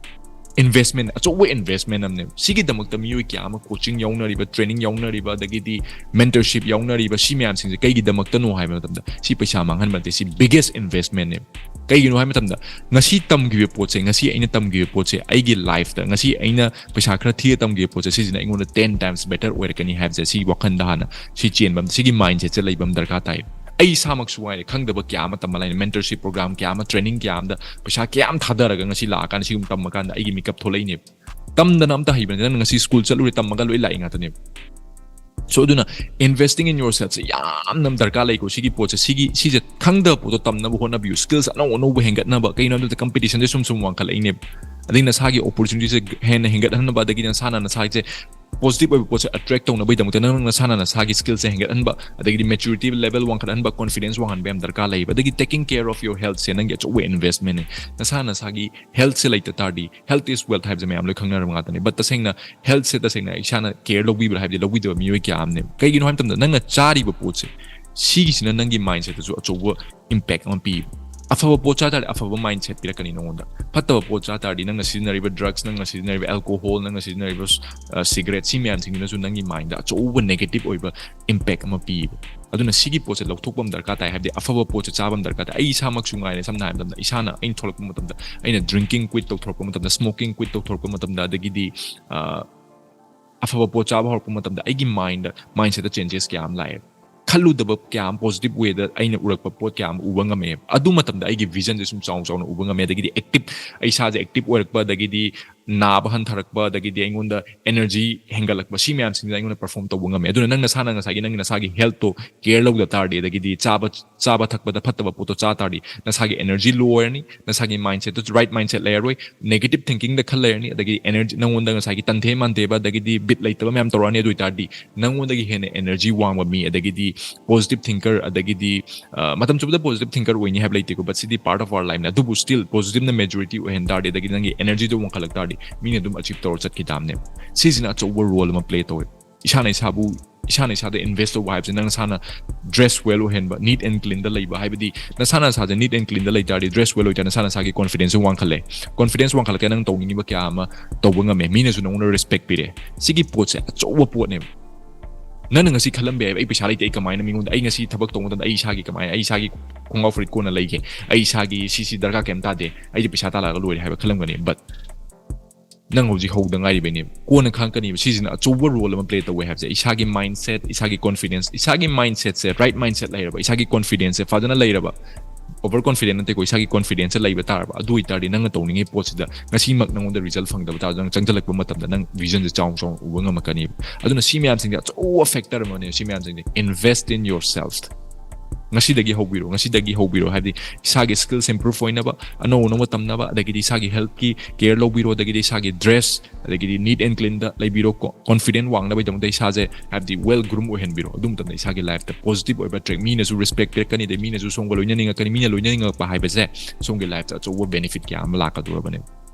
investment, ꯑꯆꯧꯕ investment ꯑꯃꯅꯦꯕ꯫ ꯁꯤꯒꯤꯗꯃꯛꯇ ꯃꯤꯑꯣꯏ ꯀꯌꯥ ꯑꯃ coaching ꯌꯥꯎꯅꯔꯤꯕ, training ꯌꯥꯎꯅꯔꯤꯕ, ꯑꯗꯒꯤꯗꯤ mentorship ꯌꯥꯎꯅꯔꯤꯕ, ꯁꯤ ꯃꯌꯥꯝꯁꯤꯡꯁꯦ ꯀꯩꯒꯤꯗꯃꯛꯇꯅꯣ ꯍꯥꯏꯕ ꯃꯇꯝꯗ, ꯁꯤ ꯄꯩꯁꯥ ꯃꯥꯡꯍꯟꯕ ꯅꯠꯇꯦ, ꯁꯤ biggest investmentꯅꯦꯕ꯫ ꯀꯩꯒꯤꯅꯣ ꯍꯥꯏꯕ ꯃꯇꯝꯗ, ꯉꯁꯤ ꯇꯝꯈꯤꯕ ꯄꯣꯠꯁꯦ, ꯉꯁꯤ ꯑꯩꯅ ꯇꯝꯈꯤꯕ ꯄꯣꯠꯁꯦ, ꯑꯩꯒꯤ lifeꯇ ꯉꯁꯤ ꯑꯩꯅ ꯄꯩꯁꯥ ꯈꯔ ꯊꯤꯔ ꯇꯝꯈꯤꯕ ꯄꯣꯠꯁꯦ, ꯁꯤꯁꯤꯅ ꯑꯩꯉꯣꯟꯗ ten times better ꯑꯣꯏꯔꯛꯀꯅꯤ ꯍꯥꯏꯕꯁꯦ, ꯁꯤ ꯋꯥꯈꯜꯗ ꯍꯥꯟꯅ, ꯁꯤ ꯆꯦꯟꯕ ꯑꯃ, ꯁꯤꯒꯤ mindsetꯁꯦ ꯂꯩꯕ ꯑꯃ ꯗꯔꯀꯥꯔ ꯇꯥꯏ꯫ ꯑꯩ ꯏꯁꯥꯃꯛꯁꯨ ꯉꯥꯏꯔꯦ, ꯈꯪꯗꯕ ꯀꯌꯥ ꯑꯃ ꯇꯝꯕ ꯂꯥꯛꯏꯅꯦ, mentorship program ꯀꯌꯥ ꯑꯃ, training ꯀꯌꯥ ꯑꯃꯗ ꯄꯩꯁꯥ ꯀꯌꯥ ꯑꯃ ꯊꯥꯗꯔꯒ ꯉꯁꯤ ꯂꯥꯛꯑꯀꯥꯟꯗ, ꯁꯤꯒꯨꯝꯕ ꯇꯝꯃꯀꯥꯟꯗ ꯑꯩꯒꯤ ꯃꯤꯀꯞ ꯊꯣꯛꯂꯛꯏꯅꯦꯕ꯫ ꯇꯝꯗꯅ ꯑꯝꯇ ꯍꯩꯕ ꯅꯠꯇꯦ, ꯅꯪ ꯉꯁꯤ school ꯆꯠꯂꯨꯔꯦ, ꯇꯝꯃꯒ ꯂꯣꯏ ꯂꯥꯛꯏ ꯉꯥꯛꯇꯅꯦꯕ꯫ So ꯑꯗꯨꯅ investing in yourselfꯁꯦ ꯌꯥꯝꯅ ꯗꯔꯀꯥꯔ ꯂꯩꯀꯣ꯫ ꯁꯤꯒꯤ ꯄꯣꯠꯁꯦ, ꯁꯤꯒꯤ, ꯁꯤꯁꯦ ꯈꯪꯗꯕ ꯄꯣꯠꯇꯣ ꯇꯝꯅꯕ ꯍꯣꯠꯅꯕꯤꯌꯨ, skills ꯑꯅꯧ ꯑꯅꯧꯕ ꯍꯦꯟꯒꯠꯅꯕ꯫ ꯀꯩꯒꯤꯅꯣ ꯍꯥꯏꯕꯗ competitionꯁꯦ ꯁꯨꯝ ꯁꯨꯝ ꯋꯥꯡꯈꯠꯂꯛꯏꯅꯦꯕ꯫ ꯑꯗꯒꯤ ꯅꯁꯥꯒꯤ opportunityꯁꯦ ꯍꯦꯟꯅ ꯍꯦꯟꯒꯠꯍꯟꯅꯕ, ꯑꯗꯒꯤ ꯅꯁꯥꯅ ꯅꯁꯥꯁꯦ positive ꯑꯣꯏꯕ ꯄꯣꯠꯁꯦ attract ꯇꯧꯅꯕꯒꯤꯗꯃꯛꯇ ꯅꯪ ꯅꯁꯥꯅ ꯅꯁꯥꯒꯤ skillꯁꯦ ꯍꯦꯟꯒꯠꯍꯟꯕ, ꯑꯗꯒꯤꯗꯤ maturity level ꯋꯥꯡꯈꯠꯍꯟꯕ, confidence ꯋꯥꯡꯍꯟꯕ ꯌꯥꯝ ꯗꯔꯀꯥꯔ ꯂꯩꯌꯦꯕ꯫ ꯑꯗꯒꯤ taking care of your healthꯁꯦ ꯅꯪꯒꯤ ꯑꯆꯧꯕ investmentꯅꯦ꯫ ꯅꯁꯥ ꯅꯁꯥꯒꯤ healthꯁꯦ ꯂꯩꯇ ꯇꯥꯔꯗꯤ, health is wealth ꯍꯥꯏꯕꯁꯦ ꯃꯌꯥꯝ ꯂꯣꯏ ꯈꯪꯅꯔꯕ ꯉꯥꯛꯇꯅꯤ꯫ But ꯇꯁꯦꯡꯅ healthꯁꯦ ꯇꯁꯦꯡꯅ ꯏꯁꯥꯅ care ꯂꯧꯕꯤꯕ꯭ꯔꯥ ꯍꯥꯏꯕꯗꯤ ꯂꯧꯕꯤꯗꯕ ꯃꯤꯑꯣꯏ ꯀꯌꯥ ꯑꯃꯅꯦꯕ꯫ ꯀꯩꯒꯤꯅꯣ ꯍꯥꯏꯕ ꯃꯇꯝꯗ, ꯅꯪꯅ ꯆꯥꯔꯤꯕ ꯄꯣꯠꯁꯦ, ꯁꯤꯒꯤꯁꯤꯅ ꯅꯪꯒꯤ mindsetꯇꯁꯨ ꯑꯆꯧꯕ impact ꯑꯃ ꯄꯤꯌꯦꯕ꯫ ꯑꯐꯕ ꯄꯣꯠ ꯆꯥ ꯇꯥꯔꯗꯤ ꯑꯐꯕ mindset ꯄꯤꯔꯛꯀꯅꯤ ꯅꯉꯣꯟꯗ꯫ ꯐꯠꯇꯕ ꯄꯣꯠ ꯆꯥ ꯇꯥꯔꯗꯤ, ꯅꯪꯅ ꯁꯤꯖꯤꯟꯅꯔꯤꯕ drugs, ꯅꯪꯅ ꯁꯤꯖꯤꯟꯅꯔꯤꯕ alcohol, ꯅꯪꯅ ꯁꯤꯖꯤꯟꯅꯔꯤꯕ, ꯑ, cigarette, ꯁꯤ ꯃꯌꯥꯝꯁꯤꯡꯁꯤꯅꯁꯨ ꯅꯪꯒꯤ mindꯗ ꯑꯆꯧꯕ negative ꯑꯣꯏꯕ impact ꯑꯃ ꯄꯤꯌꯦꯕ꯫ ꯑꯗꯨꯅ ꯁꯤꯒꯤ ꯄꯣꯠꯁꯦ ꯂꯧꯊꯣꯛꯄ ꯑꯃ ꯗꯔꯀꯥꯔ ꯇꯥꯏ꯫ ꯍꯥꯏꯕꯗꯤ ꯑꯐꯕ ꯄꯣꯠꯁꯦ ꯆꯥꯕ ꯑꯃ ꯗꯔꯀꯥꯔ ꯇꯥꯏ꯫ ꯑꯩ ꯏꯁꯥꯃꯛꯁꯨ ꯉꯥꯏꯔꯦ, ꯁꯝꯅ ꯍꯥꯏꯔꯕꯗ ꯏꯁꯥꯅ, ꯑꯩꯅ ꯊꯣꯛꯂꯛꯄ ꯃꯇꯝꯗ, ꯑꯩꯅ drinking quit ꯇꯧꯊꯣꯔꯛꯄ ꯃꯇꯝꯗ, smoking quit ꯇꯧꯊꯣꯔꯛꯄ ꯃꯇꯝꯗ, ꯑꯗꯒꯤꯗꯤ, ꯑ, ꯑꯐꯕ ꯄꯣꯠ ꯆꯥꯕ ꯍꯧꯔꯛꯄ ꯃꯇꯝꯗ ꯑꯩꯒꯤ mindꯗ, mindsetꯇ changes ꯀꯌꯥ ꯑꯃ ꯂꯥꯛꯑꯦ꯫ ꯈꯜꯂꯨꯗꯕ ꯀꯌꯥ ꯑꯃ positive way ꯗ ꯑꯩꯅ ꯎꯔꯛꯄ ꯄꯣꯠ ꯀꯌꯥ ꯑꯃ ꯎꯕ ꯉꯝꯃꯛꯑꯦꯕ꯫ ꯑꯗꯨ ꯃꯇꯝꯗ ꯑꯩꯒꯤ vision ꯁꯦ ꯁꯨꯝ ꯆꯥꯎꯅ ꯆꯥꯎꯅ ꯎꯕ ꯉꯝꯃꯦ꯫ ꯑꯗꯒꯤꯗꯤ active, ꯑꯩ ꯏꯁꯥꯁꯦ active ꯑꯣꯏꯔꯛꯄ, ꯑꯗꯒꯤꯗꯤ ꯅꯥꯕ ꯍꯟꯊꯔꯛꯄ, ꯑꯗꯒꯤꯗꯤ ꯑꯩꯉꯣꯟꯗ energy ꯍꯦꯟꯒꯠꯂꯛꯄ, ꯁꯤ ꯃꯌꯥꯝꯁꯤꯡꯁꯤꯅ ꯑꯩꯉꯣꯟꯗ perform ꯇꯧꯕ ꯉꯝꯃꯦ꯫ ꯑꯗꯨꯅ ꯅꯪ ꯅꯁꯥꯅ ꯉꯁꯥꯏꯒꯤ ꯅꯪꯒꯤ ꯅꯁꯥꯒꯤ health ꯇꯣ care ꯂꯧꯗ ꯇꯥꯔꯗꯤ, ꯑꯗꯒꯤꯗꯤ ꯆꯥꯕ ꯆꯥꯕ ꯊꯛꯄꯗ ꯐꯠꯇꯕ ꯄꯣꯠꯇꯣ ꯆꯥ ꯇꯥꯔꯗꯤ, ꯅꯁꯥꯒꯤ energy low ꯑꯣꯏꯔꯅꯤ, ꯅꯁꯥꯒꯤ mindset ꯇꯨ right mindset ꯂꯩꯔꯔꯣꯏ, negative thinking ꯗ ꯈꯜ ꯂꯩꯔꯅꯤ, ꯑꯗꯒꯤ energy, ꯅꯪꯉꯣꯟꯗ ꯉꯁꯥꯏꯒꯤ ꯇꯟꯊꯦ ꯃꯥꯟꯊꯦꯕ, ꯑꯗꯒꯤꯗꯤ bit ꯂꯩꯇꯕ ꯃꯌꯥꯝ ꯇꯧꯔꯛꯑꯅꯤ꯫ ꯑꯗꯨ ꯑꯣꯏꯇꯥꯔꯗꯤ ꯅꯪꯉꯣꯟꯗꯒꯤ ꯍꯦꯟꯅ energy ꯋꯥꯡꯕ ꯃꯤ, ꯑꯗꯒꯤꯗꯤ positive thinker, ꯑꯗꯒꯤꯗꯤ, ꯑ, ꯃꯇꯝ ꯆꯨꯞꯄꯗ positive thinker ꯑꯣꯏꯅꯤ ꯍꯥꯏꯕ ꯂꯩꯇꯦꯀꯣ, but CD part of our life ꯅꯦ꯫ ꯑꯗꯨꯕꯨ still positive ꯅ majority ꯑꯣꯏꯍꯟ ꯇꯥꯔꯗꯤ, ꯑꯗꯒꯤ ꯅꯪꯒꯤ energy ꯗꯣ ꯋꯥꯡꯈꯠꯂꯛ ꯇꯥꯔꯗꯤ, ꯃꯤꯅ ꯑꯗꯨꯝ achieve ꯇꯧꯔ ꯆꯠꯈꯤ ꯇꯥꯕꯅꯦꯕ꯫ ꯁꯤꯁꯤꯅ ꯑꯆꯧꯕ role ꯑꯃ play ꯇꯧꯋꯦ꯫ ꯏꯁꯥꯅ ꯏꯁꯥꯕꯨ, ꯏꯁꯥꯅ ꯏꯁꯥꯗ invest ꯇꯧꯕ ꯍꯥꯏꯕꯁꯦ, ꯅꯪ ꯅꯁꯥꯅ dress well ꯑꯣꯏꯍꯟꯕ, neat and clean ꯗ ꯂꯩꯕ, ꯍꯥꯏꯕꯗꯤ ꯅꯁꯥꯅ ꯅꯁꯥꯁꯦ neat and clean ꯗ ꯂꯩ ꯇꯥꯔꯗꯤ, dress well ꯑꯣꯏ ꯇꯥꯔꯗꯤ, ꯅꯁꯥ ꯅꯁꯥꯒꯤ confidence ꯁꯨ ꯋꯥꯡꯈꯠꯂꯦ꯫ Confidence ꯋꯥꯡꯈꯠꯂꯛꯀꯦ, ꯅꯪ ꯇꯧꯅꯤꯡꯉꯤꯕ ꯀꯌꯥ ꯑꯃ ꯇꯧꯕ ꯉꯝꯃꯦ, ꯃꯤꯅꯁꯨ ꯅꯉꯣꯟꯗ respect ꯄꯤꯔꯦ꯫ ꯁꯤꯒꯤ ꯄꯣꯠꯁꯦ ꯑꯆꯧꯕ ꯄꯣꯠꯅꯦꯕ꯫ ꯅꯪꯅ ꯉꯁꯤ ꯈꯜꯂꯝꯕ ꯌꯥꯏꯕ, "ꯑꯩ ꯄꯩꯁꯥ ꯂꯩꯇꯦ, ꯑꯩ ꯀꯃꯥꯏꯅ ꯃꯤꯉꯣꯟꯗ, ꯑꯩ ꯉꯁꯤ ꯊꯕꯛ ꯇꯧꯕ ꯃꯇꯝꯗ ꯑꯩ ꯏꯁꯥꯒꯤ ꯀꯃꯥꯏꯅ, ꯑꯩ ꯏꯁꯥꯒꯤ ꯈꯣꯡꯒ꯭ꯔꯥꯎ ꯐꯨꯔꯤꯠ ꯀꯣꯟꯅ ꯂꯩꯒꯦ, ꯑꯩ ꯏꯁꯥꯒꯤ ꯁꯤꯁꯤ ꯗꯔꯀꯥꯔ ꯀꯩꯝ ꯇꯥꯗꯦ, ꯑꯩꯗꯤ ꯄꯩꯁꯥ ꯇꯥꯜꯂꯛꯑꯒ ꯂꯣꯏꯔꯦ" ꯍꯥꯏꯕ ꯈꯜꯂꯝꯒꯅꯤ꯫ But ꯅꯪ ꯍꯧꯖꯤꯛ ꯍꯧꯗ ꯉꯥꯏꯔꯤꯕꯩꯅꯦꯕ꯫ ꯀꯣꯟꯅ ꯈꯪꯉꯛꯀꯅꯤꯕ꯫ ꯁꯤꯁꯤꯅ ꯑꯆꯧꯕ role ꯑꯃ play ꯇꯧꯋꯦ ꯍꯥꯏꯕꯁꯦ꯫ ꯏꯁꯥꯒꯤ mindset, ꯏꯁꯥꯒꯤ confidence, ꯏꯁꯥꯒꯤ mindset ꯁꯦ, right mindset ꯂꯩꯔꯕ, ꯏꯁꯥꯒꯤ confidence ꯁꯦ ꯐꯖꯅ ꯂꯩꯔꯕ, over confident ꯅꯠꯇꯦꯀꯣ, ꯏꯁꯥꯒꯤ confidence ꯁꯦ ꯂꯩꯕ ꯇꯥꯔꯕ, ꯑꯗꯨ ꯑꯣꯏꯇꯥꯔꯗꯤ ꯅꯪꯅ ꯇꯧꯅꯤꯡꯉꯤ ꯄꯣꯠꯁꯤꯗ ꯉꯁꯤꯃꯛ ꯅꯪꯉꯣꯟꯗ result ꯐꯪꯗꯕ ꯇꯥꯔꯁꯨ, ꯅꯪ ꯆꯪꯁꯤꯜꯂꯛꯄ ꯃꯇꯝꯗ ꯅꯪ vision ꯁꯦ ꯆꯥꯎꯅ ꯆꯥꯎꯅ ꯎꯕ ꯉꯝꯃꯛꯀꯅꯤꯕ꯫ ꯑꯗꯨꯅ ꯁꯤ ꯃꯌꯥꯝꯁꯤꯡꯁꯦ ꯑꯆꯧꯕ factor ꯑꯃꯅꯦ꯫ ꯁꯤ ꯃꯌꯥꯝꯁꯤꯡꯁꯦ, invest in yourself꯫ ꯉꯁꯤꯗꯒꯤ ꯍꯧꯕꯤꯔꯣ, ꯉꯁꯤꯗꯒꯤ ꯍꯧꯕꯤꯔꯣ꯫ ꯍꯥꯏꯕꯗꯤ ꯏꯁꯥꯒꯤ skills improve ꯑꯣꯏꯅꯕ, ꯑꯅꯧ ꯑꯅꯧꯕ ꯇꯝꯅꯕ, ꯑꯗꯒꯤꯗꯤ ꯏꯁꯥꯒꯤ health ꯀꯤ care ꯂꯧꯕꯤꯔꯣ, ꯑꯗꯒꯤꯗꯤ ꯏꯁꯥꯒꯤ dress, ꯑꯗꯒꯤꯗꯤ neat and clean ꯗ ꯂꯩꯕꯤꯔꯣ꯫ ꯀꯣ, confident ꯋꯥꯡꯅꯕꯒꯤꯗꯃꯛꯇ ꯏꯁꯥꯁꯦ, ꯍꯥꯏꯕꯗꯤ, well groom ꯑꯣꯏꯍꯟꯕꯤꯔꯣ꯫ ꯑꯗꯨ ꯃꯇꯝꯗ ꯏꯁꯥꯒꯤ life ꯇ positive ꯑꯣꯏꯕ track, ꯃꯤꯅꯁꯨ respect ꯄꯤꯔꯛꯀꯅꯤ, ꯑꯗꯩ ꯃꯤꯅꯁꯨ ꯁꯣꯝꯒ ꯂꯣꯏꯅꯅꯤꯡꯉꯛꯀꯅꯤ꯫ ꯃꯤꯅ ꯂꯣꯏꯅꯅꯤꯡꯉꯛꯄ ꯍꯥꯏꯕꯁꯦ ꯁꯣꯝꯒꯤ life ꯇ ꯑꯆꯧꯕ benefit ꯀꯌꯥ ꯑꯃ ꯂꯥꯛꯀꯗꯧꯔꯕꯅꯦꯕ꯫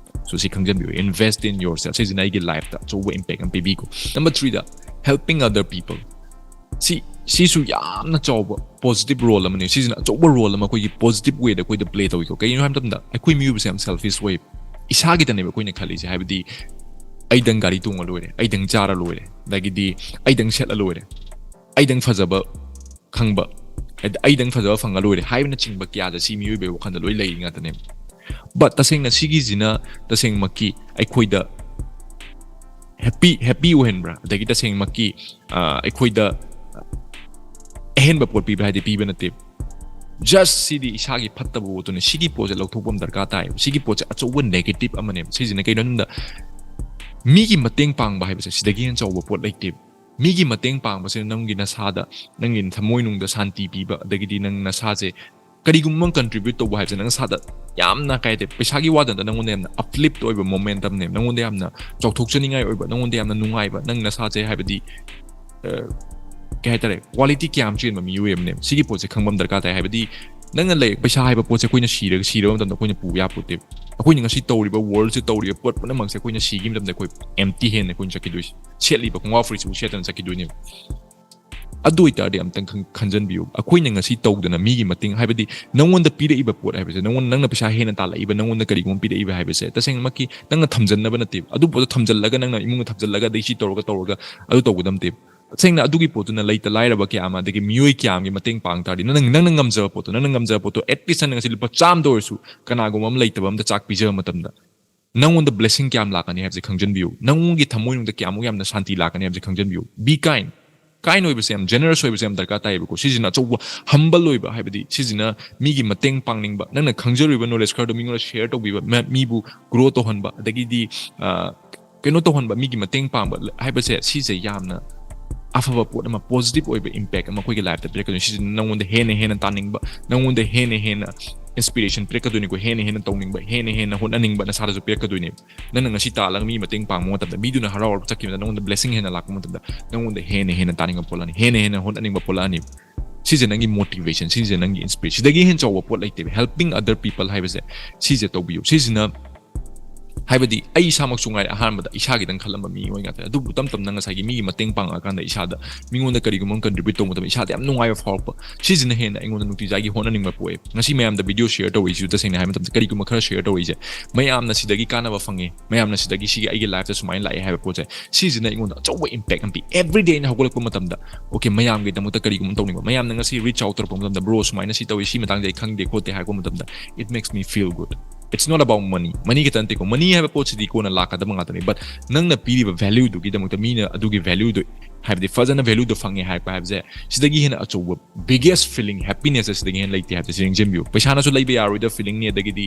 So, ꯁꯤ ꯈꯪꯖꯟꯕꯤꯌꯨ, invest in yourself꯫ ꯁꯤꯁꯤꯅ ꯑꯩꯒꯤ life ꯇ ꯑꯆꯧꯕ impact ꯑꯃ ꯄꯤꯕꯤꯀꯣ꯫ Number three ꯗ, helping other people꯫ ꯁꯤ, ꯁꯤꯁꯨ ꯌꯥꯝꯅ ꯆꯥꯎꯕ positive role ꯑꯃꯅꯤ꯫ ꯁꯤꯁꯤꯅ ꯑꯆꯧꯕ role ꯑꯃ ꯑꯩꯈꯣꯏꯒꯤ positive way ꯗ ꯑꯩꯈꯣꯏꯗ play ꯇꯧꯏꯀꯣ꯫ ꯀꯩꯒꯤꯅꯣ ꯍꯥꯏꯕ ꯃꯇꯝꯗ, ꯑꯩꯈꯣꯏ ꯃꯤꯑꯣꯏꯕꯁꯦ ꯌꯥꯝ selfish ꯑꯣꯏ꯫ ꯏꯁꯥꯒꯤꯗꯅꯦꯕ ꯑꯩꯈꯣꯏꯅ ꯈꯜꯂꯤꯁꯦ꯫ ꯍꯥꯏꯕꯗꯤ, "ꯑꯩꯗꯪ ꯒꯥꯔꯤ ꯇꯣꯡꯉ ꯂꯣꯏꯔꯦ, ꯑꯩꯗꯪ ꯆꯥꯔ ꯂꯣꯏꯔꯦ, ꯑꯗꯒꯤꯗꯤ ꯑꯩꯗꯪ ꯁꯦꯠꯂ ꯂꯣꯏꯔꯦ, ꯑꯩꯗꯪ ꯐꯖꯕ ꯈꯪꯕ, ꯍꯥꯏꯗꯤ, ꯑꯩꯗꯪ ꯐꯖꯕ ꯐꯪꯉ ꯂꯣꯏꯔꯦ" ꯍꯥꯏꯕꯅꯆꯤꯡꯕ ꯀꯌꯥꯁꯦ ꯁꯤ ꯃꯤꯑꯣꯏꯕꯒꯤ ꯋꯥꯈꯜꯗ ꯂꯣꯏ ꯂꯩꯔꯤ ꯉꯥꯛꯇꯅꯦꯕ꯫ But ꯇꯁꯦꯡꯅ ꯁꯤꯒꯤꯁꯤꯅ ꯇꯁꯦꯡꯃꯛꯀꯤ ꯑꯩꯈꯣꯏꯗ happy, happy ꯑꯣꯏꯍꯟꯕ꯭ꯔꯥ? ꯑꯗꯒꯤ ꯇꯁꯦꯡꯃꯛꯀꯤ, ꯑ, ꯑꯩꯈꯣꯏꯗ ꯑꯍꯦꯟꯕ ꯄꯣꯠ ꯄꯤꯕ ꯍꯥꯏꯗꯤ ꯄꯤꯕ ꯅꯠꯇꯦ꯫ Just ꯁꯤꯗꯤ ꯏꯁꯥꯒꯤ ꯐꯠꯇꯕ ꯄꯣꯠꯇꯨꯅꯦ꯫ ꯁꯤꯒꯤ ꯄꯣꯠꯁꯦ ꯂꯧꯊꯣꯛꯄ ꯑꯃ ꯗꯔꯀꯥꯔ ꯇꯥꯏ꯫ ꯁꯤꯒꯤ ꯄꯣꯠꯁꯦ ꯑꯆꯧꯕ negative ꯑꯃꯅꯦꯕ꯫ ꯁꯤꯁꯤꯅ ꯀꯩꯅꯣ ꯍꯥꯏꯕꯗ, ꯃꯤꯒꯤ ꯃꯇꯦꯡ ꯄꯥꯡꯕ ꯍꯥꯏꯕꯁꯦ ꯁꯤꯗꯒꯤ ꯍꯦꯟꯅ ꯆꯥꯎꯕ ꯄꯣꯠ ꯂꯩꯇꯦꯕ꯫ ꯃꯤꯒꯤ ꯃꯇꯦꯡ ꯄꯥꯡꯕꯁꯤꯅ ꯅꯪꯒꯤ ꯅꯁꯥꯗ, ꯅꯪꯒꯤ ꯊꯃꯣꯏꯅꯨꯡꯗ ꯁꯥꯟꯇꯤ ꯄꯤꯕ, ꯑꯗꯒꯤꯗꯤ ꯅꯪ ꯅꯁꯥꯁꯦ ꯀꯔꯤꯒꯨꯝꯕ ꯑꯃ contribute ꯇꯧꯕ ꯍꯥꯏꯕꯁꯦ ꯅꯪ ꯅꯁꯥꯗ ꯌꯥꯝꯅ, ꯀꯩ ꯍꯥꯏꯇꯥꯔꯦ, ꯄꯩꯁꯥꯒꯤ ꯋꯥꯗ ꯅꯠꯇꯅ ꯅꯪꯉꯣꯟꯗ ꯌꯥꯝꯅ uplift ꯑꯣꯏꯕ momentum ꯅꯦꯕ, ꯅꯪꯉꯣꯟꯗ ꯌꯥꯝꯅ ꯆꯥꯎꯊꯣꯛꯆꯅꯤꯡꯉꯥꯏ ꯑꯣꯏꯕ, ꯅꯪꯉꯣꯟꯗ ꯌꯥꯝꯅ ꯅꯨꯡꯉꯥꯏꯕ, ꯅꯪ ꯅꯁꯥꯁꯦ, ꯍꯥꯏꯕꯗꯤ, ꯑ, ꯀꯩ ꯍꯥꯏꯇꯥꯔꯦ, quality ꯀꯌꯥ ꯑꯃ ꯆꯦꯟꯕ ꯃꯤꯑꯣꯏ ꯑꯃꯅꯦꯕ꯫ ꯁꯤꯒꯤ ꯄꯣꯠꯁꯦ ꯈꯪꯕ ꯑꯃ ꯗꯔꯀꯥꯔ ꯇꯥꯏ꯫ ꯍꯥꯏꯕꯗꯤ ꯅꯪꯅ ꯂꯩ, ꯄꯩꯁꯥ ꯍꯥꯏꯕ ꯄꯣꯠꯁꯦ ꯑꯩꯈꯣꯏꯅ ꯁꯤꯔꯒ, ꯁꯤꯔꯕ ꯃꯇꯝꯗ ꯑꯩꯈꯣꯏꯅ ꯄꯨꯕ ꯌꯥꯄꯣꯠꯇꯦꯕ꯫ ꯑꯩꯈꯣꯏꯅ ꯉꯁꯤ ꯇꯧꯔꯤꯕ world ꯁꯦ, ꯇꯧꯔꯤꯕ ꯄꯣꯠ ꯄꯨꯝꯅꯃꯛꯁꯦ ꯑꯩꯈꯣꯏꯅ ꯁꯤꯈꯤꯕ ꯃꯇꯝꯗ ꯑꯩꯈꯣꯏ empty hand ꯅꯦ ꯑꯩꯈꯣꯏꯅ ꯆꯠꯈꯤꯗꯣꯏꯁꯦ꯫ ꯁꯦꯠꯂꯤꯕ ꯈꯣꯡꯒ꯭ꯔꯥꯎ ꯐꯨꯔꯤꯠꯁꯤꯕꯨ ꯁꯦꯠꯇꯅ ꯆꯠꯈꯤꯗꯣꯏꯅꯦꯕ꯫ ꯑꯗꯨ ꯑꯣꯏꯇꯥꯔꯗꯤ ꯑꯝꯇꯪ ꯈꯪ-, ꯈꯟꯖꯟꯕꯤꯌꯨ꯫ ꯑꯩꯈꯣꯏꯅ ꯉꯁꯤ ꯇꯧꯗꯅ ꯃꯤꯒꯤ ꯃꯇꯦꯡ, ꯍꯥꯏꯕꯗꯤ ꯅꯪꯉꯣꯟꯗ ꯄꯤꯔꯛꯏꯕ ꯄꯣꯠ ꯍꯥꯏꯕꯁꯦ, ꯅꯪꯉꯣꯟ-, ꯅꯪꯅ ꯄꯩꯁꯥ ꯍꯦꯟꯅ ꯇꯥꯜꯂꯛꯏꯕ, ꯅꯪꯉꯣꯟꯗ ꯀꯔꯤꯒꯨꯝꯕ ꯄꯤꯔꯛꯏꯕ ꯍꯥꯏꯕꯁꯦ ꯇꯁꯦꯡꯅꯃꯛꯀꯤ ꯅꯪꯅ ꯊꯝꯖꯟꯅꯕ ꯅꯠꯇꯦꯕ꯫ ꯑꯗꯨ ꯄꯣꯠꯇꯣ ꯊꯝꯖꯜꯂꯒ ꯅꯪꯅ ꯏꯃꯨꯡꯗ ꯊꯝꯖꯜꯂꯒ ꯑꯗꯩ ꯁꯤ ꯇꯧꯔꯒ, ꯇꯧꯔꯒ ꯑꯗꯨ ꯇꯧꯒꯗꯕ ꯅꯠꯇꯦꯕ꯫ ꯇꯁꯦꯡꯅ ꯑꯗꯨꯒꯤ ꯄꯣꯠꯇꯨꯅ ꯂꯩꯇ ꯂꯥꯏꯔꯕ ꯀꯌꯥ ꯑꯃ, ꯑꯗꯒꯤ ꯃꯤꯑꯣꯏ ꯀꯌꯥ ꯑꯃꯒꯤ ꯃꯇꯦꯡ ꯄꯥꯡ ꯇꯥꯔꯗꯤ, ꯅꯪ, ꯅꯪꯅ ꯉꯝꯖꯕ ꯄꯣꯠꯇꯣ, ꯅꯪꯅ ꯉꯝꯖꯕ ꯄꯣꯠꯇꯣ, at least ꯅꯪꯅ ꯉꯁꯤ ꯂꯨꯄꯥ ꯆꯥꯝꯃꯗ ꯑꯣꯏꯔꯁꯨ ꯀꯅꯥꯒꯨꯝꯕ ꯑꯃ ꯂꯩꯇꯕ ꯑꯝꯗ ꯆꯥꯛ ꯄꯤꯖꯕ ꯃꯇꯝꯗ, ꯅꯪꯉꯣꯟꯗ blessing ꯀꯌꯥꯝ ꯂꯥꯛꯀꯅꯤ ꯍꯥꯏꯕꯁꯦ ꯈꯪꯖꯟꯕꯤꯌꯨ꯫ ꯅꯪꯒꯤ ꯊꯃꯣꯏꯅꯨꯡꯗ ꯀꯌꯥꯃꯨꯛ ꯌꯥꯝꯅ ꯁꯥꯟꯇꯤ ꯂꯥꯛꯀꯅꯤ ꯍꯥꯏꯕꯁꯦ ꯈꯪꯖꯟꯕꯤꯌꯨ꯫ Be kind꯫ Kind ꯑꯣꯏꯕꯁꯦ ꯌꯥꯝ generous ꯑꯣꯏꯕꯁꯦ ꯌꯥꯝ ꯗꯔꯀꯥꯔ ꯇꯥꯏꯌꯦꯕꯀꯣ꯫ ꯁꯤꯁꯤꯅ ꯑꯆꯧꯕ humble ꯑꯣꯏꯕ, ꯍꯥꯏꯕꯗꯤ ꯁꯤꯁꯤꯅ ꯃꯤꯒꯤ ꯃꯇꯦꯡ ꯄꯥꯡꯅꯤꯡꯕ, ꯅꯪꯅ ꯈꯪꯖꯔꯤꯕ knowledge ꯈꯔꯗꯣ ꯃꯤꯉꯣꯟꯗ share ꯇꯧꯕꯤꯕ, ꯃ-, ꯃꯤꯕꯨ grow ꯇꯧꯍꯟꯕ, ꯑꯗꯒꯤꯗꯤ, ꯑ, ꯀꯩꯅꯣ ꯇꯧꯍꯟꯕ, ꯃꯤꯒꯤ ꯃꯇꯦꯡ ꯄꯥꯡꯕ ꯍꯥꯏꯕꯁꯦ, ꯁꯤꯁꯦ ꯌꯥꯝꯅ ꯑꯐꯕ ꯄꯣꯠ ꯑꯃ, positive ꯑꯣꯏꯕ impact ꯑꯃ ꯑꯩꯈꯣꯏꯒꯤ life ꯇ ꯄꯤꯔꯛꯀꯗꯣꯏꯅꯤ꯫ ꯁꯤꯁꯤꯅ ꯅꯪꯉꯣꯟꯗ ꯍꯦꯟꯅ ꯍꯦꯟꯅ ꯇꯥꯅꯤꯡꯕ, ꯅꯪꯉꯣꯟꯗ ꯍꯦꯟꯅ ꯍꯦꯟꯅ inspiration ꯄꯤꯔꯛꯀꯗꯣꯏꯅꯤꯀꯣ, ꯍꯦꯟꯅ ꯍꯦꯟꯅ ꯇꯧꯅꯤꯡꯕ, ꯍꯦꯟꯅ ꯍꯦꯟꯅ ꯍꯣꯠꯅꯅꯤꯡꯕ ꯅꯁꯥꯗꯁꯨ ꯄꯤꯔꯛꯀꯗꯣꯏꯅꯦꯕ꯫ ꯅꯪꯅ ꯉꯁꯤ ꯇꯥꯜꯂꯒ ꯃꯤ ꯃꯇꯦꯡ ꯄꯥꯡꯕ ꯃꯇꯝꯗ, ꯃꯤꯗꯨꯅ ꯍꯔꯥꯎꯔꯒ ꯆꯠꯈꯤꯕꯗ ꯅꯪꯉꯣꯟꯗ blessing ꯍꯦꯟꯅ ꯂꯥꯛꯄ ꯃꯇꯝꯗ, ꯅꯪꯉꯣꯟꯗ ꯍꯦꯟꯅ ꯍꯦꯟꯅ ꯇꯥꯅꯤꯡꯕ ꯄꯣꯛꯂꯛꯑꯅꯤ, ꯍꯦꯟꯅ ꯍꯦꯟꯅ ꯍꯣꯠꯅꯅꯤꯡꯕ ꯄꯣꯛꯂꯛꯑꯅꯤ꯫ ꯁꯤꯁꯦ ꯅꯪꯒꯤ motivation, ꯁꯤꯁꯦ ꯅꯪꯒꯤ inspiration꯫ ꯁꯤꯗꯒꯤ ꯍꯦꯟꯅ ꯆꯥꯎꯕ ꯄꯣꯠ ꯂꯩꯇꯦꯕ꯫ Helping other people ꯍꯥꯏꯕꯁꯦ, ꯁꯤꯁꯦ ꯇꯧꯕꯤꯌꯨ꯫ ꯁꯤꯁꯤꯅ, ꯍꯥꯏꯕꯗꯤ ꯑꯩ ꯏꯁꯥꯃꯛꯁꯨ ꯉꯥꯏꯔꯦ, ꯑꯍꯥꯟꯕꯗ ꯏꯁꯥꯒꯤꯗꯪ ꯈꯜꯂꯝꯕ ꯃꯤꯑꯣꯏ ꯉꯥꯛꯇꯅꯤ꯫ ꯑꯗꯨꯕꯨ ꯇꯞ ꯇꯞꯅ ꯉꯁꯥꯏꯒꯤ ꯃꯤꯒꯤ ꯃꯇꯦꯡ ꯄꯥꯡꯉꯛꯑꯀꯥꯟꯗ, ꯏꯁꯥꯗ ꯃꯤꯉꯣꯟꯗ ꯀꯔꯤꯒꯨꯝꯕ ꯑꯃ contribute ꯇꯧꯕ ꯃꯇꯝꯗ ꯏꯁꯥꯗ ꯌꯥꯝ ꯅꯨꯡꯉꯥꯏꯕ ꯐꯥꯎꯔꯛꯄ, ꯁꯤꯁꯤꯅ ꯍꯦꯟꯅ ꯑꯩꯉꯣꯟꯗ ꯅꯨꯡꯇꯤꯖꯥꯏꯒꯤ ꯍꯣꯠꯅꯅꯤꯡꯕ ꯄꯣꯛꯑꯦ꯫ ꯉꯁꯤ ꯃꯌꯥꯝꯗ video share ꯇꯧꯔꯛꯏꯁꯤꯁꯨ, ꯇꯁꯦꯡꯅ ꯍꯥꯏꯕ ꯃꯇꯝꯗ, ꯀꯔꯤꯒꯨꯝꯕ ꯈꯔ share ꯇꯧꯔꯛꯏꯁꯦ, ꯃꯌꯥꯝꯅ ꯁꯤꯗꯒꯤ ꯀꯥꯟꯅꯕ ꯐꯪꯉꯦ, ꯃꯌꯥꯝꯅ ꯁꯤꯗꯒꯤ ꯁꯤꯒꯤ ꯑꯩꯒꯤ life ꯇ ꯁꯨꯃꯥꯏꯅ ꯂꯥꯛꯑꯦ ꯍꯥꯏꯕ ꯄꯣꯠꯁꯦ, ꯁꯤꯁꯤꯅ ꯑꯩꯉꯣꯟꯗ ꯑꯆꯧꯕ impact ꯑꯃ ꯄꯤ꯫ Everyday ꯑꯩꯅ ꯍꯧꯒꯠꯂꯛꯄ ꯃꯇꯝꯗ, okay, ꯃꯌꯥꯝꯒꯤꯗꯃꯛꯇ ꯀꯔꯤꯒꯨꯝꯕ ꯇꯧꯅꯤꯡꯕ, ꯃꯌꯥꯝꯅ ꯉꯁꯤ reach out ꯇꯧꯔꯛꯄ ꯃꯇꯝꯗ, "Bro, ꯁꯨꯃꯥꯏꯅ ꯁꯤ ꯇꯧꯏ, ꯁꯤ ꯃꯇꯥꯡꯗ ꯑꯩ ꯈꯪꯗꯦ ꯈꯣꯠꯇꯦ" ꯍꯥꯏꯔꯛꯄ ꯃꯇꯝꯗ, it makes me feel good. It's not about money. Money ꯈꯛꯇ ꯅꯠꯇꯦꯀꯣ, money ꯍꯥꯏꯕ ꯄꯣꯠꯁꯤꯗꯤ ꯀꯣꯟꯅ ꯂꯥꯛꯀꯗꯕ ꯉꯥꯛꯇꯅꯤ, but ꯅꯪꯅ ꯄꯤꯔꯤꯕ value ꯗꯨꯒꯤꯗꯃꯛꯇ ꯃꯤꯅ ꯑꯗꯨꯒꯤ value ꯗꯨ ꯍꯥꯏꯕꯗꯤ ꯐꯖꯅ ꯚꯦꯂꯨꯗꯣ ꯐꯪꯉꯦ ꯍꯥꯏꯔꯛꯄ ꯍꯥꯏꯕꯁꯦ, ꯁꯤꯗꯒꯤ ꯍꯦꯟꯅ ꯑꯆꯧꯕ biggest feeling, happiness ꯁꯤꯗꯒꯤ ꯍꯦꯟꯅ ꯂꯩꯇꯦ ꯍꯥꯏꯕꯁꯦ ꯅꯤꯡꯁꯤꯡꯕꯤꯌꯨ꯫ ꯄꯩꯁꯥꯅꯁꯨ ꯂꯩꯕ ꯌꯥꯔꯣꯏꯗ feelingꯅꯤ, ꯑꯗꯒꯤꯗꯤ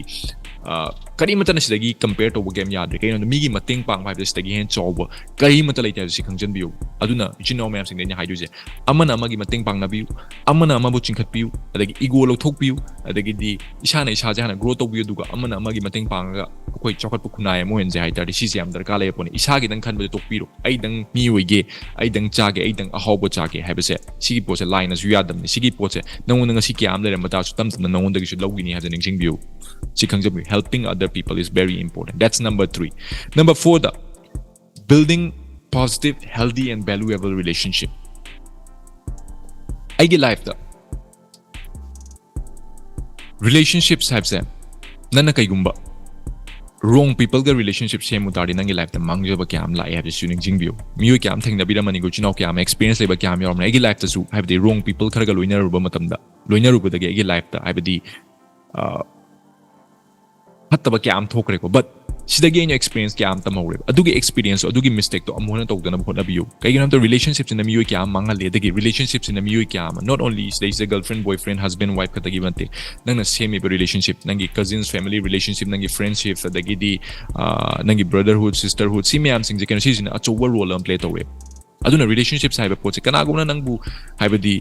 ꯀꯔꯤꯃꯇꯅ ꯁꯤꯗꯒꯤ compare ꯇꯧꯕ ꯀꯩꯝ ꯌꯥꯗ꯭ꯔꯦ꯫ ꯀꯩꯒꯤꯅꯣꯗ ꯃꯤꯒꯤ ꯃꯇꯦꯡ ꯄꯥꯡꯕ ꯍꯥꯏꯕꯁꯦ ꯁꯤꯗꯒꯤ ꯍꯦꯟꯅ ꯆꯥꯎꯕ ꯀꯔꯤꯃꯇ ꯂꯩꯇꯦ ꯍꯥꯏꯕꯁꯤ ꯈꯪꯖꯟꯕꯤꯌꯨ꯫ ꯑꯗꯨꯅ ꯏꯆꯤꯟ ꯏꯅꯥꯎ ꯃꯌꯥꯝꯁꯤꯡꯗ ꯑꯩꯅ ꯍꯥꯏꯗꯣꯏꯁꯦ, ꯑꯃꯅ ꯑꯃꯒꯤ ꯃꯇꯦꯡ ꯄꯥꯡꯅꯕꯤꯌꯨ, ꯑꯃꯅ ꯑꯃꯕꯨ ꯆꯤꯡꯈꯠꯄꯤꯌꯨ, ꯑꯗꯒꯤ ego ꯂꯧꯊꯣꯛꯄꯤꯌꯨ, ꯑꯗꯒꯤꯗꯤ ꯏꯁꯥꯅ ꯏꯁꯥꯁꯦ ꯍꯥꯟꯅ grow ꯇꯧꯕꯤꯌꯨ, ꯑꯗꯨꯒ ꯑꯃꯅ ꯑꯃꯒꯤ ꯃꯇꯦꯡ ꯄꯥꯡꯉꯒ ꯑꯩꯈꯣꯏ ꯆꯥꯎꯈꯠꯄ ꯈꯨꯟꯅꯥꯏ ꯑꯃ ꯑꯣꯏꯍꯟꯁꯦ ꯍꯥꯏ ꯇꯥꯔꯗꯤ ꯁꯤꯁꯦ ꯌꯥꯝ ꯗꯔꯀꯥꯔ ꯂꯩꯔ ꯄꯣꯠꯅꯤ꯫ ꯏꯁꯥꯒꯤꯗꯪ ꯈꯟꯕꯗ ꯇꯣꯛꯄꯤꯔꯣ꯫ ꯑꯩꯗꯪ ꯃꯤ ꯑꯣꯏꯒꯦ, ꯑꯩꯗꯪ ꯆꯥꯒꯦ, ꯑꯩꯗꯪ ꯑꯍꯥꯎꯕ ꯆꯥꯒꯦ ꯍꯥꯏꯕꯁꯦ, ꯁꯤꯒꯤ ꯄꯣꯠꯁꯦ ꯂꯥꯏꯅꯁꯨ ꯌꯥꯗꯕꯅꯤ꯫ ꯁꯤꯒꯤ ꯄꯣꯠꯁꯦ ꯅꯪꯉꯣꯟꯗ ꯉꯁꯤ ꯀꯌꯥ ꯑꯃ ꯂꯩꯔꯝꯕ ꯇꯥꯔꯁꯨ ꯇꯞ ꯇꯞꯅ ꯅꯪꯉꯣꯟꯗꯒꯤꯁꯨ ꯂꯧꯈꯤꯅꯤ ꯍꯥꯏꯕꯁꯦ ꯅꯤꯡꯁꯤꯡꯕꯤꯌꯨ꯫ ꯁꯤ ꯈꯪꯖꯕꯤꯌꯨ, helping other people is very important. That's number three. Number fourꯗ, building positive, healthy and valuable relationship. ꯑꯩꯒꯤ ꯂꯥꯏꯐꯇ relationships ꯍꯥꯏꯕꯁꯦ, ꯅꯪꯅ ꯀꯩꯒꯨꯝꯕ wrong peopleꯒ relationship ꯁꯦꯝꯃꯨ ꯇꯥꯔꯗꯤ ꯅꯪꯒꯤ ꯂꯥꯏꯐꯇ ꯃꯥꯡꯖꯕ ꯀꯌꯥ ꯑꯃ ꯂꯥꯛꯑꯦ ꯍꯥꯏꯕꯁꯤꯁꯨ ꯅꯤꯡꯁꯤꯡꯕꯤꯌꯨ꯫ ꯃꯤꯑꯣꯏ ꯀꯌꯥ ꯑꯃ ꯊꯦꯡꯅꯕꯤꯔꯝꯃꯅꯤꯀꯣ, ꯏꯆꯤꯟ ꯏꯅꯥꯎ ꯀꯌꯥ ꯑꯃ experience ꯂꯩꯕ ꯀꯌꯥ ꯑꯃ ꯌꯥꯎꯔꯝꯃꯅꯤ꯫ ꯑꯩꯒꯤ ꯂꯥꯏꯐꯇꯁꯨ ꯍꯥꯏꯕꯗꯤ wrong people ꯈꯔꯒ ꯂꯣꯏꯅꯔꯨꯕ ꯃꯇꯝꯗ, ꯂꯣꯏꯅꯔꯨꯕꯗꯒꯤ ꯑꯩꯒꯤ ꯂꯥꯏꯐꯇ ꯍꯥꯏꯕꯗꯤ ꯐꯠꯇꯕ ꯀꯌꯥ ꯑꯃ ꯊꯣꯛꯈ꯭ꯔꯦꯀꯣ꯫ But ꯁꯤꯗꯒꯤ ꯑꯩꯅ experience ꯀꯌꯥ ꯑꯃ ꯇꯝꯍꯧꯔꯦꯕ꯫ ꯑꯗꯨꯒꯤ experience, ꯑꯗꯨꯒꯤ mistakeꯇꯣ ꯑꯃꯨꯛ ꯍꯟꯅ ꯇꯧꯗꯅꯕ ꯍꯣꯠꯅꯕꯤꯌꯨ꯫ ꯀꯩꯒꯤꯅꯣ ꯍꯥꯏꯕꯗ relationshipꯁꯤꯅ ꯃꯤꯑꯣꯏ ꯀꯌꯥ ꯑꯃ ꯃꯥꯡꯍꯜꯂꯦ, ꯑꯗꯒꯤ relationshipꯁꯤꯅ ꯃꯤꯑꯣꯏ ꯀꯌꯥ ꯑꯃ, not only ꯁꯤꯗꯩꯁꯤꯗ girlfriend, boyfriend, husband, wife ꯈꯛꯇꯒꯤ ꯅꯠꯇꯦ, ꯅꯪꯅ ꯁꯦꯝꯃꯤꯕ relationship, ꯅꯪꯒꯤ cousins, family relationship, ꯅꯪꯒꯤ friendship, ꯑꯗꯒꯤꯗꯤ ꯅꯪꯒꯤ brotherhood, sisterhood, ꯁꯤ ꯃꯌꯥꯝꯁꯤꯡꯁꯦ ꯀꯩꯅꯣ, ꯁꯤꯁꯤꯅ ꯑꯆꯧꯕ role ꯑꯃ play ꯇꯧꯋꯦ꯫ ꯑꯗꯨꯅ relationships ꯍꯥꯏꯕ ꯄꯣꯠꯁꯦ ꯀꯅꯥꯒꯨꯝꯕꯅ ꯅꯪꯕꯨ ꯍꯥꯏꯕꯗꯤ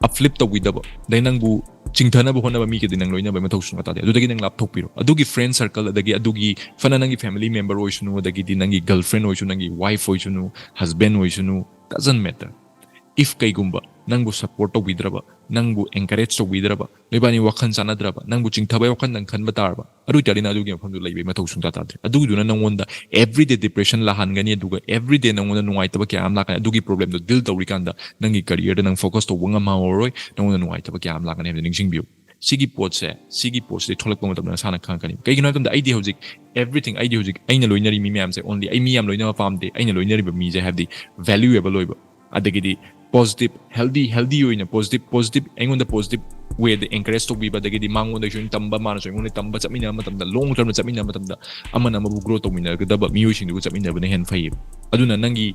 uplift ꯇꯧꯕꯤꯗꯕ, ꯑꯗꯩ ꯅꯪꯕꯨ ꯆꯤꯡꯊꯅꯕ ꯍꯣꯠꯅꯕ ꯃꯤꯒꯗꯤ ꯅꯪ ꯂꯣꯏꯅꯕꯒꯤ ꯃꯊꯧ ꯁꯨꯡꯇꯥ ꯇꯥꯗꯦ꯫ ꯑꯗꯨꯗꯒꯤ ꯅꯪ ꯂꯥꯞꯊꯣꯛꯄꯤꯔꯣ꯫ ꯑꯗꯨꯒꯤ friend circle, ꯑꯗꯒꯤ ꯑꯗꯨꯒꯤ ꯐꯅ ꯅꯪꯒꯤ family member ꯑꯣꯏꯁꯅꯨ, ꯑꯗꯒꯤꯗꯤ ꯅꯪꯒꯤ girlfriend ꯑꯣꯏꯁꯅꯨ, ꯅꯪꯒꯤ wife ꯑꯣꯏꯁꯅꯨ, husband ꯑꯣꯏꯁꯅꯨ, doesn't matter. If ꯀꯩꯒꯨꯝꯕ ꯅꯪꯕꯨ support ꯇꯧꯕꯤꯗ꯭ꯔꯕ, ꯅꯪꯕꯨ encourage ꯇꯧꯕꯤꯗ꯭ꯔꯕ, ꯅꯣꯏꯕꯥꯅꯤ ꯋꯥꯈꯜ ꯆꯥꯟꯅꯗ꯭ꯔꯕ, ꯅꯪꯕꯨ ꯆꯤꯡꯊꯕꯒꯤ ꯋꯥꯈꯜꯗꯪ ꯈꯟꯕ ꯇꯥꯔꯕ, ꯑꯗꯨ ꯑꯣꯏꯇꯥꯔꯗꯤ ꯅꯪ ꯑꯗꯨꯒꯤ ꯃꯐꯝꯗꯨ ꯂꯩꯕꯒꯤ ꯃꯊꯧ ꯁꯨꯡꯇꯥ ꯇꯥꯗ꯭ꯔꯦ꯫ ꯑꯗꯨꯒꯤꯗꯨꯅ ꯅꯪꯉꯣꯟꯗ everyday depression ꯂꯥꯛꯍꯟꯒꯅꯤ, ꯑꯗꯨꯒ everyday ꯅꯪꯉꯣꯟꯗ ꯅꯨꯡꯉꯥꯏꯇꯕ ꯀꯌꯥ ꯑꯃ ꯂꯥꯛꯀꯅꯤ꯫ ꯑꯗꯨꯒꯤ problemꯗꯣ deal ꯇꯧꯔꯤꯀꯥꯟꯗ ꯅꯪꯒꯤ careerꯗ ꯅꯪ focus ꯇꯧꯕ ꯉꯝꯍꯧꯔꯣꯏ, ꯅꯪꯉꯣꯟꯗ ꯅꯨꯡꯉꯥꯏꯇꯕ ꯀꯌꯥ ꯑꯃ ꯂꯥꯛꯀꯅꯤ ꯍꯥꯏꯕꯗꯣ ꯅꯤꯡꯁꯤꯡꯕꯤꯌꯨ꯫ ꯁꯤꯒꯤ ꯄꯣꯠꯁꯦ, ꯁꯤꯒꯤ ꯄꯣꯠꯁꯤꯗꯤ ꯊꯣꯛꯂꯛꯄ ꯃꯇꯝꯗ ꯅꯁꯥꯅ ꯈꯪꯉꯛꯀꯅꯤ꯫ ꯀꯩꯒꯤꯅꯣ ꯍꯥꯏꯕ ꯃꯇꯝꯗ ꯑꯩꯗꯤ ꯍꯧꯖꯤꯛ everything, ꯑꯩꯗꯤ ꯍꯧꯖꯤꯛ ꯑꯩꯅ ꯂꯣꯏꯅꯔꯤ ꯃꯤ ꯃꯌꯥꯝꯁꯦ, only ꯑꯩ ꯃꯤ ꯌꯥꯝ ꯂꯣꯏꯅꯕ ꯄꯥꯝꯗꯦ, ꯑꯩꯅ ꯂꯣꯏꯅꯔꯤꯕ ꯃꯤꯁꯦ ꯍꯥꯏꯕꯗꯤ valuable ꯑꯣꯏꯕ, ꯑꯗꯒꯤꯗꯤ positive, healthy, healthy ꯑꯣꯏꯅ positive, positive, ꯑꯩꯉꯣꯟꯗ positive ꯋꯦꯗ ꯑꯦꯟꯀꯔꯦꯖ ꯇꯧꯕꯤꯕ, ꯑꯗꯒꯤꯗꯤ ꯃꯉꯣꯟꯗꯒꯤꯁꯨ ꯑꯩꯅ ꯇꯝꯕ, ꯃꯥꯅꯁꯨ ꯑꯩꯉꯣꯟꯗ ꯇꯝꯕ, ꯆꯠꯃꯤꯟꯅꯕ ꯃꯇꯝꯗ, ꯂꯣꯡ ꯇꯔꯝꯗ ꯆꯠꯃꯤꯟꯅꯕ ꯃꯇꯝꯗ ꯑꯃꯅ ꯑꯃꯕꯨ ꯒ꯭ꯔꯣ ꯇꯧꯃꯤꯟꯅꯒꯗꯕ ꯃꯤꯑꯣꯏꯁꯤꯡꯗꯨꯒ ꯆꯠꯃꯤꯟꯅꯕꯅ ꯍꯦꯟꯅ ꯐꯩꯌꯦꯕ꯫ ꯑꯗꯨꯅ ꯅꯪꯒꯤ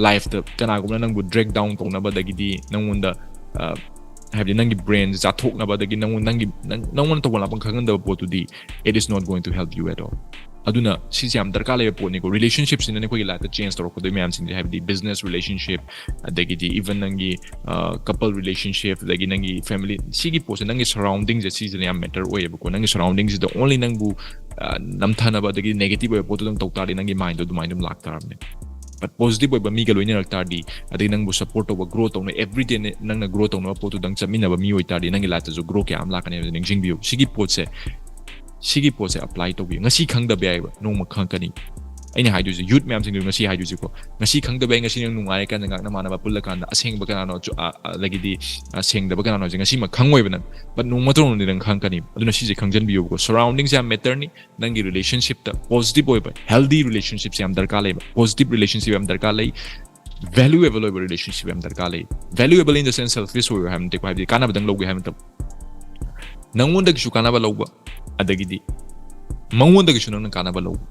ꯂꯥꯏꯐꯇ ꯀꯅꯥꯒꯨꯝꯕꯅ ꯅꯪꯕꯨ ꯗ꯭ꯔꯦꯛ ꯗꯥꯎꯟ ꯇꯧꯅꯕ, ꯑꯗꯒꯤꯗꯤ ꯅꯪꯉꯣꯟꯗ ꯍꯥꯏꯕꯗꯤ ꯅꯪꯒꯤ ꯕ꯭ꯔꯦꯟꯁꯦ ꯆꯥꯊꯣꯛꯅꯕ, ꯑꯗꯒꯤ ꯅꯪꯉꯣꯟ ꯅꯪꯒꯤ ꯅꯪꯉꯣꯟꯗ ꯇꯧꯕ ꯂꯥꯛꯄ ꯈꯪꯍꯟꯗꯕ ꯄꯣꯠꯇꯨꯗꯤ, it is not going to help you at all. ꯑꯗꯨꯅ ꯁꯤꯁꯦ ꯌꯥꯝ ꯗꯔꯀꯥꯔ ꯂꯩꯕ ꯄꯣꯠꯅꯤꯀꯣ꯫ ꯔꯤꯂꯦꯁꯟꯁꯤꯞꯁꯤꯅ ꯑꯩꯈꯣꯏꯒꯤ ꯂꯥꯏꯐꯇ ꯆꯦꯟꯖ ꯇꯧꯔꯛꯀꯗꯣꯏ ꯃꯌꯥꯝꯁꯤꯡꯁꯦ, ꯍꯥꯏꯕꯗꯤ ꯕꯤꯖꯤꯅꯦꯁ ꯔꯤꯂꯦꯁꯟꯁꯤꯞ, ꯑꯗꯒꯤꯗꯤ ꯏꯚꯟ ꯅꯪꯒꯤ ꯀꯄꯜ ꯔꯤꯂꯦꯁꯟꯁꯤꯞ, ꯑꯗꯒꯤ ꯅꯪꯒꯤ ꯐꯦꯃꯤꯂꯤ, ꯁꯤꯒꯤ ꯄꯣꯠꯁꯦ, ꯅꯪꯒꯤ ꯁꯔꯥꯎꯟꯗꯤꯡꯁꯦ, ꯁꯤꯁꯤꯅ ꯌꯥꯝ ꯃꯦꯇꯔ ꯑꯣꯏꯌꯦꯕꯀꯣ꯫ ꯅꯪꯒꯤ ꯁꯔꯥꯎꯟꯗꯤꯡꯁꯤꯗ ꯑꯣꯟꯂꯤ ꯅꯪꯕꯨ ꯅꯝꯊꯅꯕ, ꯑꯗꯒꯤ ꯅꯦꯒꯦꯇꯤꯚ ꯑꯣꯏꯕ ꯄꯣꯠꯇꯨꯗꯪ ꯇꯧ ꯇꯥꯔꯗꯤ, ꯅꯪꯒꯤ ꯃꯥꯏꯟꯗꯣ ꯑꯗꯨꯃꯥꯏꯅ ꯑꯗꯨꯝ ꯂꯥꯛꯇꯥꯔꯕꯅꯦ꯫ ꯕꯠ ꯄꯣꯖꯤꯇꯤꯚ ꯑꯣꯏꯕ ꯃꯤꯒ ꯂꯣꯏꯅꯔꯛ ꯇꯥꯔꯗꯤ, ꯑꯗꯩ ꯅꯪꯕꯨ ꯁꯞꯄꯣꯔꯠ ꯇꯧꯕ, ꯒ꯭ꯔꯣ ꯇꯧꯅ, ꯑꯦꯕ꯭ꯔꯤꯗꯦ ꯅꯪꯅ ꯒ꯭ꯔꯣ ꯇꯧꯅꯕ ꯄꯣꯠꯇꯨꯗꯪ ꯆꯠꯃꯤꯟꯅꯕ ꯃꯤ ꯑꯣꯏꯇꯥꯔꯗꯤ, ꯅꯪꯒꯤ ꯂꯥꯏꯐꯇꯁꯨ ꯒ꯭ꯔꯣ ꯀꯌꯥ ꯑꯃ ꯂꯥꯛꯀꯅꯤ ꯍꯥꯏꯕꯁꯦ ꯅꯤꯡꯁꯤꯡꯕꯤꯌꯨ꯫ ꯁꯤꯒꯤ ꯄꯣꯠꯁꯦ, ꯁꯤꯒꯤ ꯄꯣꯠꯁꯦ ꯑꯦꯄ꯭ꯂꯥꯏ ꯇꯧꯕꯤꯌꯨ꯫ ꯉꯁꯤ ꯈꯪꯗꯕ ꯌꯥꯏꯕ, ꯅꯣꯡꯃ ꯈꯪꯉꯛꯀꯅꯤ꯫ ꯑꯩꯅ ꯍꯥꯏꯗꯣꯏꯁꯦ, ꯌꯨꯠ ꯃꯌꯥꯝꯁꯤꯡꯗꯨ ꯉꯁꯤ ꯍꯥꯏꯗꯣꯏꯁꯦꯀꯣ, ꯉꯁꯤ ꯈꯪꯗꯕ ꯌꯥꯏ, ꯉꯁꯤ ꯅꯪ ꯅꯨꯡꯉꯥꯏꯔꯀꯥꯟꯗ ꯉꯥꯛꯅ ꯃꯥꯟꯅꯕ ꯄꯨꯜꯂꯀꯥꯟꯗ ꯑꯁꯦꯡꯕ ꯀꯅꯥꯅꯣ, ꯑꯗꯒꯤꯗꯤ ꯁꯦꯡꯗꯕ ꯀꯅꯥꯅꯣ ꯍꯥꯏꯁꯦ ꯉꯁꯤꯃꯛ ꯈꯪꯉꯣꯏꯕ ꯅꯪ, ꯕꯠ ꯅꯣꯡꯃ ꯅꯠꯇ꯭ꯔ ꯅꯣꯡꯃꯗꯤ ꯅꯪ ꯈꯪꯉꯛꯀꯅꯤ꯫ ꯑꯗꯨꯅ ꯁꯤꯁꯦ ꯈꯪꯖꯟꯕꯤꯌꯨꯀꯣ, ꯁꯔꯥꯎꯟꯗꯤꯡꯁꯦ ꯌꯥꯝ ꯃꯦꯇꯔꯅꯤ꯫ ꯅꯪꯒꯤ ꯔꯤꯂꯦꯁꯟꯁꯤꯞꯇ ꯄꯣꯖꯤꯇꯤꯚ ꯑꯣꯏꯕ, ꯍꯦꯜꯗꯤ ꯔꯤꯂꯦꯁꯟꯁꯤꯞꯁꯦ ꯌꯥꯝ ꯗꯔꯀꯥꯔ ꯂꯩꯕ꯫ ꯄꯣꯖꯤꯇꯤꯚ ꯔꯤꯂꯦꯁꯟꯁꯤꯞ ꯌꯥꯝ ꯗꯔꯀꯥꯔ ꯂꯩ꯫ ꯚꯦꯂꯨꯑꯦꯕꯜ ꯑꯣꯏꯕ ꯔꯤꯂꯦꯁꯟꯁꯤꯞ ꯌꯥꯝ ꯗꯔꯀꯥꯔ ꯂꯩ꯫ ꯚꯦꯂꯨꯑꯦꯕꯜ ꯏꯟ ꯗ ꯁꯦꯟꯁ ꯁꯦꯜꯐꯤꯁ ꯑꯣꯏꯕ ꯍꯥꯏꯕ ꯅꯠꯇꯦꯀꯣ, ꯍꯥꯏꯕꯗꯤ ꯀꯥꯟꯅꯕꯗꯪ ꯂꯧꯒꯦ ꯍꯥꯏꯕ ꯅꯠꯇꯕ, ꯅꯪꯉꯣꯟꯗꯒꯤꯁꯨ ꯀꯥꯟꯅꯕ ꯂꯧꯕ, ꯑꯗꯒꯤꯗꯤ ꯃꯉꯣꯟꯗꯒꯤꯁꯨ ꯅꯪꯅ ꯀꯥꯟꯅꯕ ꯂꯧꯕ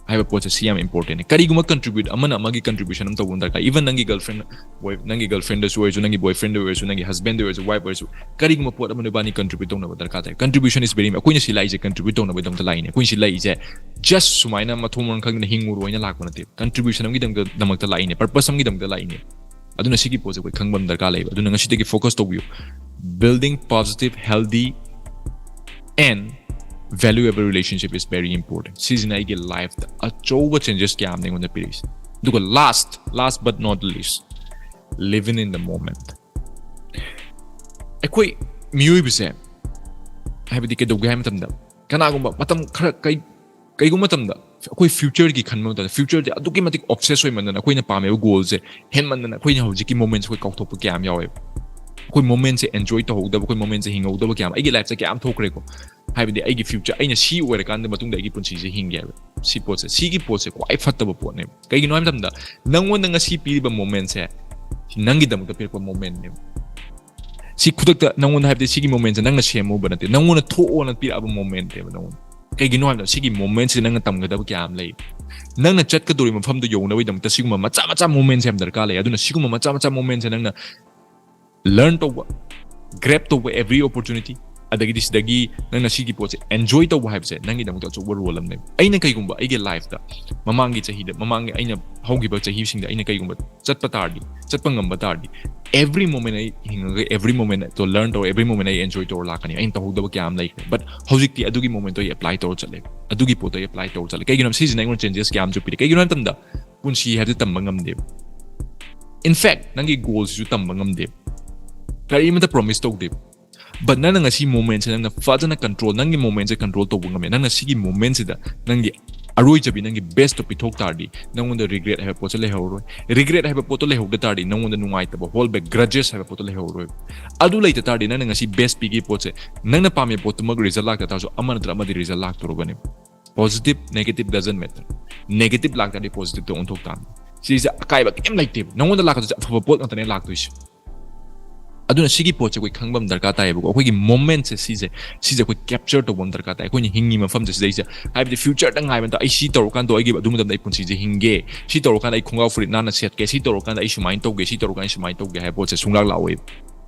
ꯍꯥꯏꯕ ꯄꯣꯠꯁꯦ, ꯁꯤ ꯌꯥꯝ ꯏꯝꯄꯣꯔꯇꯦꯟꯅꯤ꯫ ꯀꯔꯤꯒꯨꯝꯕ ꯀꯟꯇ꯭ꯔꯤꯕ꯭ꯌꯨꯠ, ꯑꯃꯅ ꯑꯃꯒꯤ ꯀꯟꯇ꯭ꯔꯤꯕ꯭ꯌꯨꯁꯟ ꯑꯃ ꯇꯧꯕ ꯑꯃ ꯗꯔꯀꯥꯔ꯫ ꯏꯚꯟ ꯅꯪꯒꯤ ꯒꯔꯜꯐ꯭ꯔꯦꯟ, ꯅꯪꯒꯤ ꯒꯔꯜꯐ꯭ꯔꯦꯟꯗꯁꯨ ꯑꯣꯏꯔꯁꯨ, ꯅꯪꯒꯤ ꯕꯣꯏꯐ꯭ꯔꯦꯟꯗ ꯑꯣꯏꯔꯁꯨ, ꯅꯪꯒꯤ ꯍꯁꯕꯦꯟꯗ ꯑꯣꯏꯔꯁꯨ, ꯋꯥꯏꯐ ꯑꯣꯏꯔꯁꯨ, ꯀꯔꯤꯒꯨꯝꯕ ꯄꯣꯠ ꯑꯃ ꯅꯣꯏꯕꯥꯅꯤ ꯀꯟꯇ꯭ꯔꯤꯕ꯭ꯌꯨꯠ ꯇꯧꯅꯕ ꯗꯔꯀꯥꯔ ꯇꯥꯏ꯫ ꯀꯟꯇ꯭ꯔꯤꯕ꯭ꯌꯨꯁꯟ ꯏꯁ ꯚꯦꯔꯤ, ꯑꯩꯈꯣꯏꯅ ꯁꯤ ꯂꯥꯛꯏꯁꯦ ꯀꯟꯇ꯭ꯔꯤꯕ꯭ꯌꯨꯠ ꯇꯧꯅꯕꯒꯤꯗꯃꯛꯇ ꯂꯥꯛꯏꯅꯦ꯫ ꯑꯩꯈꯣꯏꯅ ꯁꯤ ꯂꯥꯛꯏꯁꯦ ꯖꯁ ꯁꯨꯃꯥꯏꯅ ꯃꯊꯣꯡ ꯃꯔꯝ ꯈꯪꯗꯅ ꯍꯤꯡꯉꯨꯔꯣ ꯍꯥꯏꯅ ꯂꯥꯛꯄ ꯅꯠꯇꯦ꯫ ꯀꯟꯇ꯭ꯔꯤꯕ꯭ꯌꯨꯁꯟ ꯑꯃꯒꯤꯗꯃꯛꯇ ꯂꯥꯛꯏꯅꯦ, ꯄꯔꯄꯁ ꯑꯃꯒꯤꯗꯃꯛꯇ ꯂꯥꯛꯏꯅꯦ꯫ ꯑꯗꯨꯅ ꯁꯤꯒꯤ ꯄꯣꯠꯁꯦ ꯑꯩꯈꯣꯏ ꯈꯪꯕ ꯑꯃ ꯗꯔꯀꯥꯔ ꯂꯩꯕ꯫ ꯑꯗꯨꯅ ꯉꯁꯤꯗꯒꯤ ꯐꯣꯀꯁ ꯇꯧꯕꯤꯌꯨ꯫ Building positive, healthy and valuable relationship is very important. ꯁꯤꯁꯤꯅ ꯑꯩꯒꯤ ꯂꯥꯏꯐꯇ ꯑꯆꯧꯕ ꯆꯦꯟꯖꯦꯁ ꯀꯌꯥ ꯑꯃ ꯑꯩꯉꯣꯟꯗ ꯄꯤꯔꯛꯏꯁꯦ꯫ ꯑꯗꯨꯒ last, last but not least, living in the moment. ꯑꯩꯈꯣꯏ ꯃꯤꯑꯣꯏꯕꯁꯦ, ꯍꯥꯏꯕꯗꯤ ꯀꯩꯗꯧꯒꯦ ꯍꯥꯏꯕ ꯃꯇꯝꯗ, ꯀꯅꯥꯒꯨꯝꯕ ꯃꯇꯝ ꯈꯔ ꯀꯩ ꯀꯩꯒꯨꯝꯕ ꯃꯇꯝꯗ ꯑꯩꯈꯣꯏ ꯐ꯭ꯌꯨꯆꯔꯒꯤ ꯈꯟꯕ ꯃꯇꯝꯗ, ꯐ꯭ꯌꯨꯆꯔꯁꯦ ꯑꯗꯨꯛꯀꯤ ꯃꯇꯤꯛ ꯑꯣꯞꯁꯦꯁ ꯑꯣꯏꯃꯟꯗꯅ, ꯑꯩꯈꯣꯏꯅ ꯄꯥꯝꯃꯤꯕ ꯒꯣꯜꯁꯦ ꯍꯦꯟꯃꯟꯗꯅ, ꯑꯩꯈꯣꯏꯅ ꯍꯧꯖꯤꯛꯀꯤ ꯃꯣꯃꯦꯟꯁꯦ ꯑꯩꯈꯣꯏ ꯀꯥꯎꯊꯣꯛꯄ ꯀꯌꯥ ꯑꯃ ꯌꯥꯎꯋꯦꯕ꯫ ꯑꯩꯈꯣꯏ ꯃꯣꯃꯦꯟꯁꯦ ꯑꯦꯟꯖꯣꯏ ꯇꯧꯍꯧꯗꯕ, ꯑꯩꯈꯣꯏ ꯃꯣꯃꯦꯟꯁꯦ ꯍꯤꯡꯍꯧꯗꯕ ꯀꯌꯥ ꯑꯃ ꯑꯩꯒꯤ ꯂꯥꯏꯐꯁꯦ ꯀꯌꯥ ꯑꯃ ꯊꯣꯛꯈ꯭ꯔꯦꯀꯣ꯫ ꯍꯥꯏꯕꯗꯤ ꯑꯩꯒꯤ ꯐ꯭ꯌꯨꯆꯔ, ꯑꯩꯅ ꯁꯤ ꯑꯣꯏꯔꯀꯥꯟꯗ ꯃꯇꯨꯡꯗ ꯑꯩꯒꯤ ꯄꯨꯟꯁꯤꯁꯦ ꯍꯤꯡꯒꯦ ꯍꯥꯏꯕ꯫ ꯁꯤ ꯄꯣꯠꯁꯦ, ꯁꯤꯒꯤ ꯄꯣꯠꯁꯦ ꯈ꯭ꯋꯥꯏ ꯐꯠꯇꯕ ꯄꯣꯠꯅꯦꯕ꯫ ꯀꯩꯒꯤꯅꯣ ꯍꯥꯏꯕ ꯃꯇꯝꯗ, ꯅꯪꯉꯣꯟꯗ ꯉꯁꯤ ꯄꯤꯔꯤꯕ ꯃꯣꯃꯦꯟꯁꯦ, ꯁꯤ ꯅꯪꯒꯤꯗꯃꯛꯇ ꯄꯤꯔꯛꯄ ꯃꯣꯃꯦꯟꯅꯦꯕ꯫ ꯁꯤ ꯈꯨꯗꯛꯇ ꯅꯪꯉꯣꯟꯗ, ꯍꯥꯏꯕꯗꯤ ꯁꯤꯒꯤ momentꯁꯦ ꯅꯪꯅ ꯁꯦꯝꯃꯨꯕ ꯅꯠꯇꯦ, ꯅꯪꯉꯣꯟꯗ ꯊꯣꯛꯑꯣꯅ ꯄꯤꯔꯛꯑꯕ momentꯅꯦꯕ ꯅꯪꯉꯣꯟꯗ꯫ ꯀꯩꯒꯤꯅꯣ ꯍꯥꯏꯕꯗ ꯁꯤꯒꯤ momentꯁꯤꯗ ꯅꯪꯅ ꯇꯝꯒꯗꯕ ꯀꯌꯥ ꯑꯃ ꯂꯩ꯫ ꯅꯪꯅ ꯆꯠꯀꯗꯧꯔꯤꯕ ꯃꯐꯝꯗꯣ ꯌꯧꯅꯕꯒꯤꯗꯃꯛꯇ ꯁꯤꯒꯨꯝꯕ ꯃꯆꯥ ꯃꯆꯥ momentꯁꯦ ꯌꯥꯝ ꯗꯔꯀꯥꯔ ꯂꯩ꯫ ꯑꯗꯨꯅ ꯁꯤꯒꯨꯝꯕ ꯃꯆꯥ ꯃꯆꯥ momentꯁꯦ ꯅꯪꯅ learn ꯇꯧꯕ, grab ꯇꯧꯕ every opportunity, ꯑꯗꯒꯤꯗꯤ ꯁꯤꯗꯒꯤ ꯅꯪꯅ ꯁꯤꯒꯤ ꯄꯣꯠꯁꯦ enjoy ꯇꯧꯕ ꯍꯥꯏꯕꯁꯦ ꯅꯪꯒꯤꯗꯃꯛꯇ ꯑꯆꯧꯕ role ꯑꯃꯅꯦꯕ꯫ ꯑꯩꯅ ꯀꯩꯒꯨꯝꯕ ꯑꯩꯒꯤ lifeꯇ ꯃꯃꯥꯡꯒꯤ ꯆꯍꯤꯗ, ꯃꯃꯥꯡꯒꯤ ꯑꯩꯅ ꯍꯧꯈꯤꯕ ꯆꯍꯤꯁꯤꯡꯗ ꯑꯩꯅ ꯀꯩꯒꯨꯝꯕ ꯆꯠꯄ ꯇꯥꯔꯗꯤ, ꯆꯠꯄ ꯉꯝꯕ ꯇꯥꯔꯗꯤ, every moment ꯑꯩ ꯍꯤꯡꯉꯒ every momentꯇꯣ learn ꯇꯧꯔ, every moment ꯑꯩ enjoy ꯇꯧꯔ ꯂꯥꯛꯀꯅꯤ꯫ ꯑꯩꯅ ꯇꯧꯍꯧꯗꯕ ꯀꯌꯥ ꯑꯃ ꯂꯩꯈ꯭ꯔꯦ, but ꯍꯧꯖꯤꯛꯇꯤ ꯑꯗꯨꯒꯤ momentꯇꯣ ꯑꯩ apply ꯇꯧꯔ ꯆꯠꯂꯦ, ꯑꯗꯨꯒꯤ ꯄꯣꯠꯇꯣ ꯑꯩ apply ꯇꯧꯔ ꯆꯠꯂꯦ꯫ ꯀꯩꯒꯤꯅꯣ? ꯁꯤꯁꯤꯅ ꯑꯩꯉꯣꯟꯗ changes ꯀꯌꯥ ꯑꯃꯁꯨ ꯄꯤꯔꯦ꯫ ꯀꯩꯒꯤꯅꯣ ꯍꯥꯏꯕ ꯃꯇꯝꯗ ꯄꯨꯟꯁꯤ ꯍꯥꯏꯕꯁꯦ ꯇꯝꯕ ꯉꯝꯗꯦꯕ꯫ In fact, ꯅꯪꯒꯤ goalꯁꯤꯁꯨ ꯇꯝꯕ ꯉꯝꯗꯦꯕ, ꯀꯔꯤꯃꯇ promise ꯇꯧꯗꯦꯕ꯫ But ꯅꯪꯅ ꯉꯁꯤ momentꯁꯦ ꯅꯪꯅ ꯐꯖꯅ control, ꯅꯪꯒꯤ momentꯁꯦ control ꯇꯧꯕ ꯉꯝꯃꯦ꯫ ꯅꯪꯅ ꯁꯤꯒꯤ momentꯁꯤꯗ ꯅꯪꯒꯤ ꯑꯔꯣꯏꯖꯕꯤ, ꯅꯪꯒꯤ bestꯇꯣ ꯄꯤꯊꯣꯛ ꯇꯥꯔꯗꯤ, ꯅꯪꯉꯣꯟꯗ regret ꯍꯥꯏꯕ ꯄꯣꯠꯁꯦ ꯂꯩꯍꯧꯔꯣꯏ꯫ Regret ꯍꯥꯏꯕ ꯄꯣꯠꯇꯣ ꯂꯩꯍꯧꯗ ꯇꯥꯔꯗꯤ, ꯅꯪꯉꯣꯟꯗ ꯅꯨꯡꯉꯥꯏꯇꯕ, hold back, grudges ꯍꯥꯏꯕ ꯄꯣꯠꯇꯣ ꯂꯩꯍꯧꯔꯣꯏ꯫ ꯑꯗꯨ ꯂꯩꯇ ꯇꯥꯔꯗꯤ, ꯅꯪꯅ ꯉꯁꯤ best ꯄꯤꯒꯤ ꯄꯣꯠꯁꯦ, ꯅꯪꯅ ꯄꯥꯝꯃꯤꯕ ꯄꯣꯠꯇꯨꯃꯛ result ꯂꯥꯛꯇ ꯇꯥꯔꯁꯨ, ꯑꯃ ꯅꯠꯇ꯭ꯔ ꯑꯃꯗꯤ result ꯂꯥꯛꯇꯣꯔꯕꯅꯦ꯫ Positive, negative doesn't matter. Negative ꯂꯥꯛꯇꯥꯔꯗꯤ positiveꯇ ꯑꯣꯟꯊꯣꯛ ꯇꯥꯕꯅꯤ꯫ ꯁꯤꯁꯦ ꯑꯀꯥꯏꯕ ꯀꯩꯝ ꯂꯩꯇꯦꯕ꯫ ꯅꯪꯉꯣꯟꯗ ꯂꯥꯛꯀꯗꯣꯏꯁꯦ ꯑꯐꯕ ꯄꯣꯠ ꯉꯥꯛꯇꯅꯦ ꯂꯥꯛꯇꯣꯏꯁꯦ꯫ ꯑꯗꯨꯅ ꯁꯤꯒꯤ ꯄꯣꯠꯁꯦ ꯑꯩꯈꯣꯏ ꯈꯪꯕ ꯑꯃ ꯗꯔꯀꯥꯔ ꯇꯥꯏꯌꯦꯕꯀꯣ꯫ ꯑꯩꯈꯣꯏꯒꯤ momentꯁꯦ ꯁꯤꯁꯦ, ꯁꯤꯁꯦ ꯑꯩꯈꯣꯏ capture ꯇꯧꯕ ꯑꯃ ꯗꯔꯀꯥꯔ ꯇꯥꯏ꯫ ꯑꯩꯈꯣꯏꯅ ꯍꯤꯡꯉꯤ ꯃꯐꯝꯁꯦ ꯁꯤꯗꯩꯁꯦ, ꯍꯥꯏꯕꯗꯤ futureꯗ ꯉꯥꯏꯕ ꯅꯠꯇ, ꯑꯩ ꯁꯤ ꯇꯧꯔꯀꯥꯟꯗ ꯑꯩꯒꯤ ꯑꯗꯨ ꯃꯇꯝꯗ ꯑꯩ ꯄꯨꯟꯁꯤꯁꯦ ꯍꯤꯡꯒꯦ, ꯁꯤ ꯇꯧꯔꯀꯥꯟꯗ ꯑꯩ ꯈꯣꯡꯒ꯭ꯔꯥꯎ ꯐꯨꯔꯤꯠ ꯅꯥꯟꯅ ꯁꯦꯠꯀꯦ, ꯁꯤ ꯇꯧꯔꯀꯥꯟꯗ ꯑꯩ ꯁꯨꯃꯥꯏꯅ ꯇꯧꯒꯦ, ꯁꯤ ꯇꯧꯔꯀꯥꯟꯗ ꯑꯩ ꯁꯨꯃꯥꯏꯅ ꯇꯧꯒꯦ ꯍꯥꯏꯕ ꯄꯣꯠꯁꯦ ꯁꯨꯡꯂꯥꯛ ꯂꯥꯛꯑꯣꯏꯕ꯫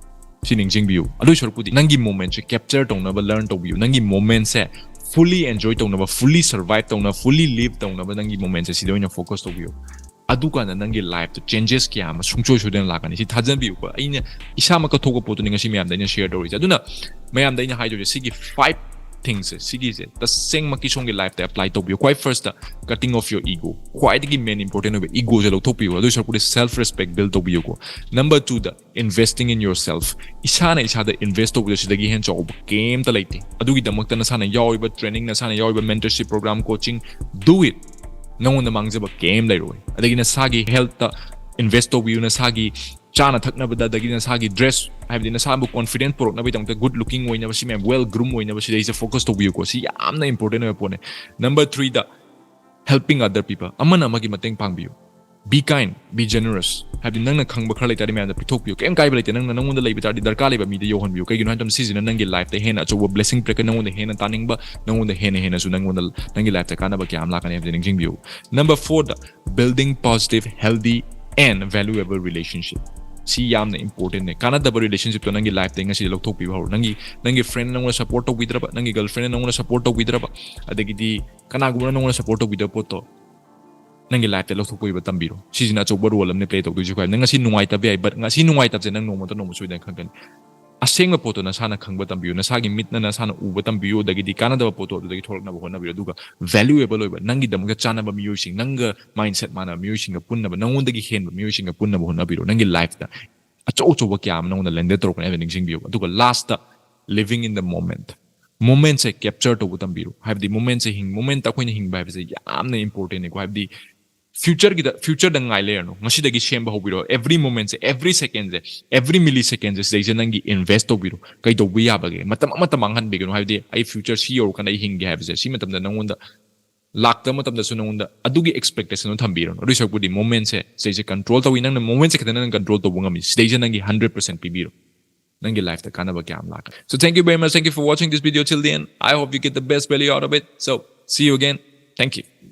ꯁꯤ ꯅꯤꯡꯁꯤꯡꯕꯤꯌꯨ꯫ ꯑꯗꯨꯏ ꯁꯔꯨꯛꯄꯨꯗꯤ ꯅꯪꯒꯤ momentꯁꯦ capture ꯇꯧꯅꯕ learn ꯇꯧꯕꯤꯌꯨ꯫ ꯅꯪꯒꯤ momentꯁꯦ fully enjoy ꯇꯧꯅꯕ, fully survive ꯇꯧꯅꯕ, fully live ꯇꯧꯅꯕ ꯅꯪꯒꯤ momentꯁꯦ ꯁꯤꯗ ꯑꯣꯏꯅ focus ꯇꯧꯕꯤꯌꯨ꯫ ꯑꯗꯨꯀꯥꯟꯗ ꯅꯪꯒꯤ lifeꯇ changes ꯀꯌꯥ ꯑꯃ ꯁꯨꯡꯁꯣꯏ ꯁꯣꯏꯗꯅ ꯂꯥꯛꯀꯅꯤ꯫ ꯁꯤ ꯊꯥꯖꯟꯕꯤꯌꯨꯀꯣ꯫ ꯑꯩꯅ ꯏꯁꯥꯃꯛ ꯀꯠꯊꯣꯛꯄ ꯄꯣꯠꯇꯨꯅꯤ ꯉꯁꯤ ꯃꯌꯥꯝꯗ ꯑꯩꯅ share ꯇꯧꯔꯤꯁꯦ꯫ ꯑꯗꯨꯅ ꯃꯌꯥꯝꯗ ꯑꯩꯅ ꯍꯥꯏꯗꯣꯏꯁꯦ, ꯁꯤꯒꯤ five thingsꯁꯦ, ꯁꯤꯒꯤꯁꯦ ꯇꯁꯦꯡꯃꯛꯀꯤ ꯁꯣꯝꯒꯤ lifeꯇ apply ꯇꯧꯕꯤꯌꯨ꯫ ꯈ꯭ꯋꯥꯏ firstꯇ cutting off your ego꯫ ꯈ꯭ꯋꯥꯏꯗꯒꯤ main important ꯑꯣꯏꯕ egoꯁꯦ ꯂꯧꯊꯣꯛꯄꯤꯌꯨ꯫ ꯑꯗꯨꯏ ꯁꯔꯨꯛꯄꯨꯗꯤ self respect build ꯇꯧꯕꯤꯌꯨꯀꯣ꯫ Number twoꯗ investing in yourself꯫ ꯏꯁꯥꯅ ꯏꯁꯥꯗ invest ꯇꯧꯕꯗ ꯁꯤꯗꯒꯤ ꯍꯦꯟꯅ ꯆꯥꯎꯕ ꯀꯩꯝꯇ ꯂꯩꯇꯦ꯫ ꯑꯗꯨꯒꯤꯗꯃꯛꯇ ꯅꯁꯥꯅ ꯌꯥꯎꯔꯤꯕ training, ꯅꯁꯥꯅ ꯌꯥꯎꯔꯤꯕ mentorship program, coaching, do it꯫ ꯅꯉꯣꯟꯗ ꯃꯥꯡꯖꯕ ꯀꯩꯝ ꯂꯩꯔꯣꯏ꯫ ꯑꯗꯒꯤ ꯅꯁꯥꯒꯤ healthꯇ invest ꯇꯧꯕꯤꯌꯨ, ꯅꯁꯥꯒꯤ ꯆꯥꯅ ꯊꯛꯅꯕꯗ, ꯑꯗꯒꯤ ꯅꯁꯥꯒꯤ dress, ꯍꯥꯏꯕꯗꯤ ꯅꯁꯥꯕꯨ confident ꯄꯨꯔꯛꯅꯕꯒꯤꯗꯃꯛꯇ good looking ꯑꯣꯏꯅꯕ, ꯁꯤ ꯃꯌꯥꯝ well groom ꯑꯣꯏꯅꯕ ꯁꯤꯗꯩꯁꯤꯗ focus ꯇꯧꯕꯤꯌꯨꯀꯣ꯫ ꯁꯤ ꯌꯥꯝꯅ important ꯑꯣꯏꯕ ꯄꯣꯠꯅꯦ꯫ Number threeꯗ helping other people꯫ ꯑꯃꯅ ꯑꯃꯒꯤ ꯃꯇꯦꯡ ꯄꯥꯡꯕꯤꯌꯨ꯫ Be kind, be generous. ꯍꯥꯏꯕꯗꯤ ꯅꯪꯅ ꯈꯪꯕ ꯈꯔ ꯂꯩꯇꯥꯔꯗꯤ ꯃꯌꯥꯝꯗ ꯄꯤꯊꯣꯛꯄꯤꯌꯨ, ꯀꯩꯝ ꯀꯥꯏꯕ ꯂꯩꯇꯦ꯫ ꯅꯪꯅ ꯅꯪꯉꯣꯟꯗ ꯂꯩꯕ ꯇꯥꯔꯗꯤ ꯗꯔꯀꯥꯔ ꯂꯩꯕ ꯃꯤꯗ ꯌꯧꯍꯟꯕꯤꯌꯨ꯫ ꯀꯩꯒꯤꯅꯣ ꯍꯥꯏꯕ ꯃꯇꯝꯗ ꯁꯤꯁꯤꯅ ꯅꯪꯒꯤ ꯂꯥꯏꯐꯇ ꯍꯦꯟꯅ ꯑꯆꯧꯕ ꯕ꯭ꯂꯦꯁꯤꯡ ꯄꯤꯔꯛꯀꯅꯤ, ꯅꯪꯉꯣꯟꯗ ꯍꯦꯟꯅ ꯇꯥꯅꯤꯡꯕ, ꯅꯪꯉꯣꯟꯗ ꯍꯦꯟꯅ ꯍꯦꯟꯅꯁꯨ ꯅꯪꯉꯣꯟꯗ ꯅꯪꯒꯤ ꯂꯥꯏꯐꯇ ꯀꯥꯟꯅꯕ ꯀꯌꯥ ꯑꯃ ꯂꯥꯛꯀꯅꯤ ꯍꯥꯏꯕꯁꯤ ꯅꯤꯡꯁꯤꯡꯕꯤꯌꯨ꯫ Number fourꯗ, building positive, healthy and valuable relationship. ꯁꯤ ꯌꯥꯝꯅ important ꯅꯦ꯫ ꯀꯥꯟꯅꯗꯕ relationshipꯇꯣ ꯅꯪꯒꯤ ꯂꯥꯏꯐꯇ ꯉꯁꯤꯗꯤ ꯂꯧꯊꯣꯛꯄꯤꯕ ꯍꯧꯔꯣ꯫ ꯅꯪꯒꯤ ꯅꯪꯒꯤ friendꯅ ꯅꯪꯉꯣꯟꯗ support ꯇꯧꯕꯤꯗ꯭ꯔꯕ, ꯅꯪꯒꯤ girlfriendꯅ ꯅꯪꯉꯣꯟꯗ support ꯇꯧꯕꯤꯗ꯭ꯔꯕ, ꯑꯗꯒꯤꯗꯤ ꯀꯅꯥꯒꯨꯝꯕꯅ ꯅꯪꯉꯣꯟꯗ support ꯇꯧꯕꯤꯗꯕ ꯄꯣꯠꯇꯣ ꯅꯪꯒꯤ ꯂꯥꯏꯐꯇ ꯂꯧꯊꯣꯛꯄꯤꯕ ꯇꯝꯕꯤꯔꯣ꯫ ꯁꯤꯁꯤꯅ ꯑꯆꯧꯕ role ꯑꯃꯅ play ꯇꯧꯗꯣꯏꯁꯦ꯫ ꯅꯪ ꯉꯁꯤ ꯅꯨꯡꯉꯥꯏꯇꯕ ꯌꯥꯏ, but ꯉꯁꯤ ꯅꯨꯡꯉꯥꯏꯇꯕꯁꯦ ꯅꯪ ꯅꯣꯡꯃꯇ ꯅꯣꯡꯃ ꯁꯣꯏꯗꯅ ꯈꯪꯒꯅꯤ꯫ ꯑꯁꯦꯡꯕ ꯄꯣꯠꯇꯣ ꯅꯁꯥꯅ ꯈꯪꯕ ꯇꯝꯕꯤꯌꯨ, ꯅꯁꯥꯒꯤ ꯃꯤꯠꯅ ꯅꯁꯥꯅ ꯎꯕ ꯇꯝꯕꯤꯌꯨ, ꯑꯗꯒꯤꯗꯤ ꯀꯥꯟꯅꯗꯕ ꯄꯣꯠꯇꯣ ꯑꯗꯨꯗꯒꯤ ꯊꯣꯛꯂꯛꯅꯕ ꯍꯣꯠꯅꯕꯤꯌꯨ꯫ ꯑꯗꯨꯒ valuable ꯑꯣꯏꯕ, ꯅꯪꯒꯤꯗꯃꯛꯇ ꯆꯥꯟꯅꯕ ꯃꯤꯑꯣꯏꯁꯤꯡ, ꯅꯪꯒ mindset ꯃꯥꯟꯅꯕ ꯃꯤꯑꯣꯏꯁꯤꯡꯒ ꯄꯨꯟꯅꯕ, ꯅꯪꯉꯣꯟꯗꯒꯤ ꯍꯦꯟꯕ ꯃꯤꯑꯣꯏꯁꯤꯡꯒ ꯄꯨꯟꯅꯕ ꯍꯣꯠꯅꯕꯤꯔꯣ꯫ ꯅꯪꯒꯤ ꯂꯥꯏꯐꯇ ꯑꯆꯧ ꯑꯆꯧꯕ ꯀꯌꯥ ꯑꯃ ꯅꯉꯣꯟꯗ landed ꯇꯧꯔꯛꯀꯅꯤ ꯍꯥꯏꯕ ꯅꯤꯡꯁꯤꯡꯕꯤꯌꯨ꯫ ꯑꯗꯨꯒ lastꯇ, living in the moment꯫ Momentꯁꯦ capture ꯇꯧꯕ ꯇꯝꯕꯤꯔꯣ꯫ ꯍꯥꯏꯕꯗꯤ momentꯁꯦ ꯍꯤꯡ momentꯇ ꯑꯩꯈꯣꯏꯅ ꯍꯤꯡꯕ ꯍꯥꯏꯕꯁꯦ ꯌꯥꯝꯅ importantꯅꯤꯀꯣ꯫ ꯍꯥꯏꯕꯗꯤ futureꯒꯤꯗ futureꯗ ꯉꯥꯏ ꯂꯩꯔꯅꯨ꯫ ꯉꯁꯤꯗꯒꯤ ꯁꯦꯝꯕ ꯍꯧꯕꯤꯔꯣ꯫ Every momentꯁꯦ, every secondꯁꯦ, every millisecondsꯁꯦ ꯁꯤꯗꯩꯁꯤꯗ ꯅꯪꯒꯤ invest ꯇꯧꯕꯤꯔꯣ꯫ ꯀꯩ ꯇꯧꯕ ꯌꯥꯕꯒꯦ? ꯃꯇꯝ ꯑꯃꯠꯇ ꯃꯥꯡꯍꯟꯕꯤꯒꯅꯨ꯫ ꯍꯥꯏꯕꯗꯤ ꯑꯩ future ꯁꯤ ꯌꯧꯔꯀꯥꯟꯗ ꯑꯩ ꯍꯤꯡꯒꯦ ꯍꯥꯏꯕꯁꯦ, ꯁꯤ ꯃꯇꯝꯗ ꯅꯉꯣꯟꯗ ꯂꯥꯛꯇꯕ ꯃꯇꯝꯗꯁꯨ ꯅꯉꯣꯟꯗ ꯑꯗꯨꯒꯤ expectationꯗꯣ ꯊꯝꯕꯤꯔꯅꯨ꯫ ꯑꯗꯨꯏ ꯁꯔꯨꯛꯄꯨꯗꯤ momentꯁꯦ ꯁꯤꯗꯩꯁꯦ control ꯇꯧꯏ꯫ ꯅꯪꯅ momentꯁꯦ ꯈꯛꯇ ꯅꯪꯅ control ꯇꯧꯕ ꯉꯝꯃꯤ꯫ ꯁꯤꯗꯩꯁꯤꯗ ꯅꯪꯒꯤ hundred percent ꯄꯤꯕꯤꯔꯣ꯫ ꯅꯪꯒꯤ lifeꯇ ꯀꯥꯟꯅꯕ ꯀꯌꯥ ꯑꯃ ꯂꯥꯛꯀꯅꯤ꯫ So thank you very much. Thank you for watching this video till the end. I hope you get the best value out of it. So see you again. Thank you.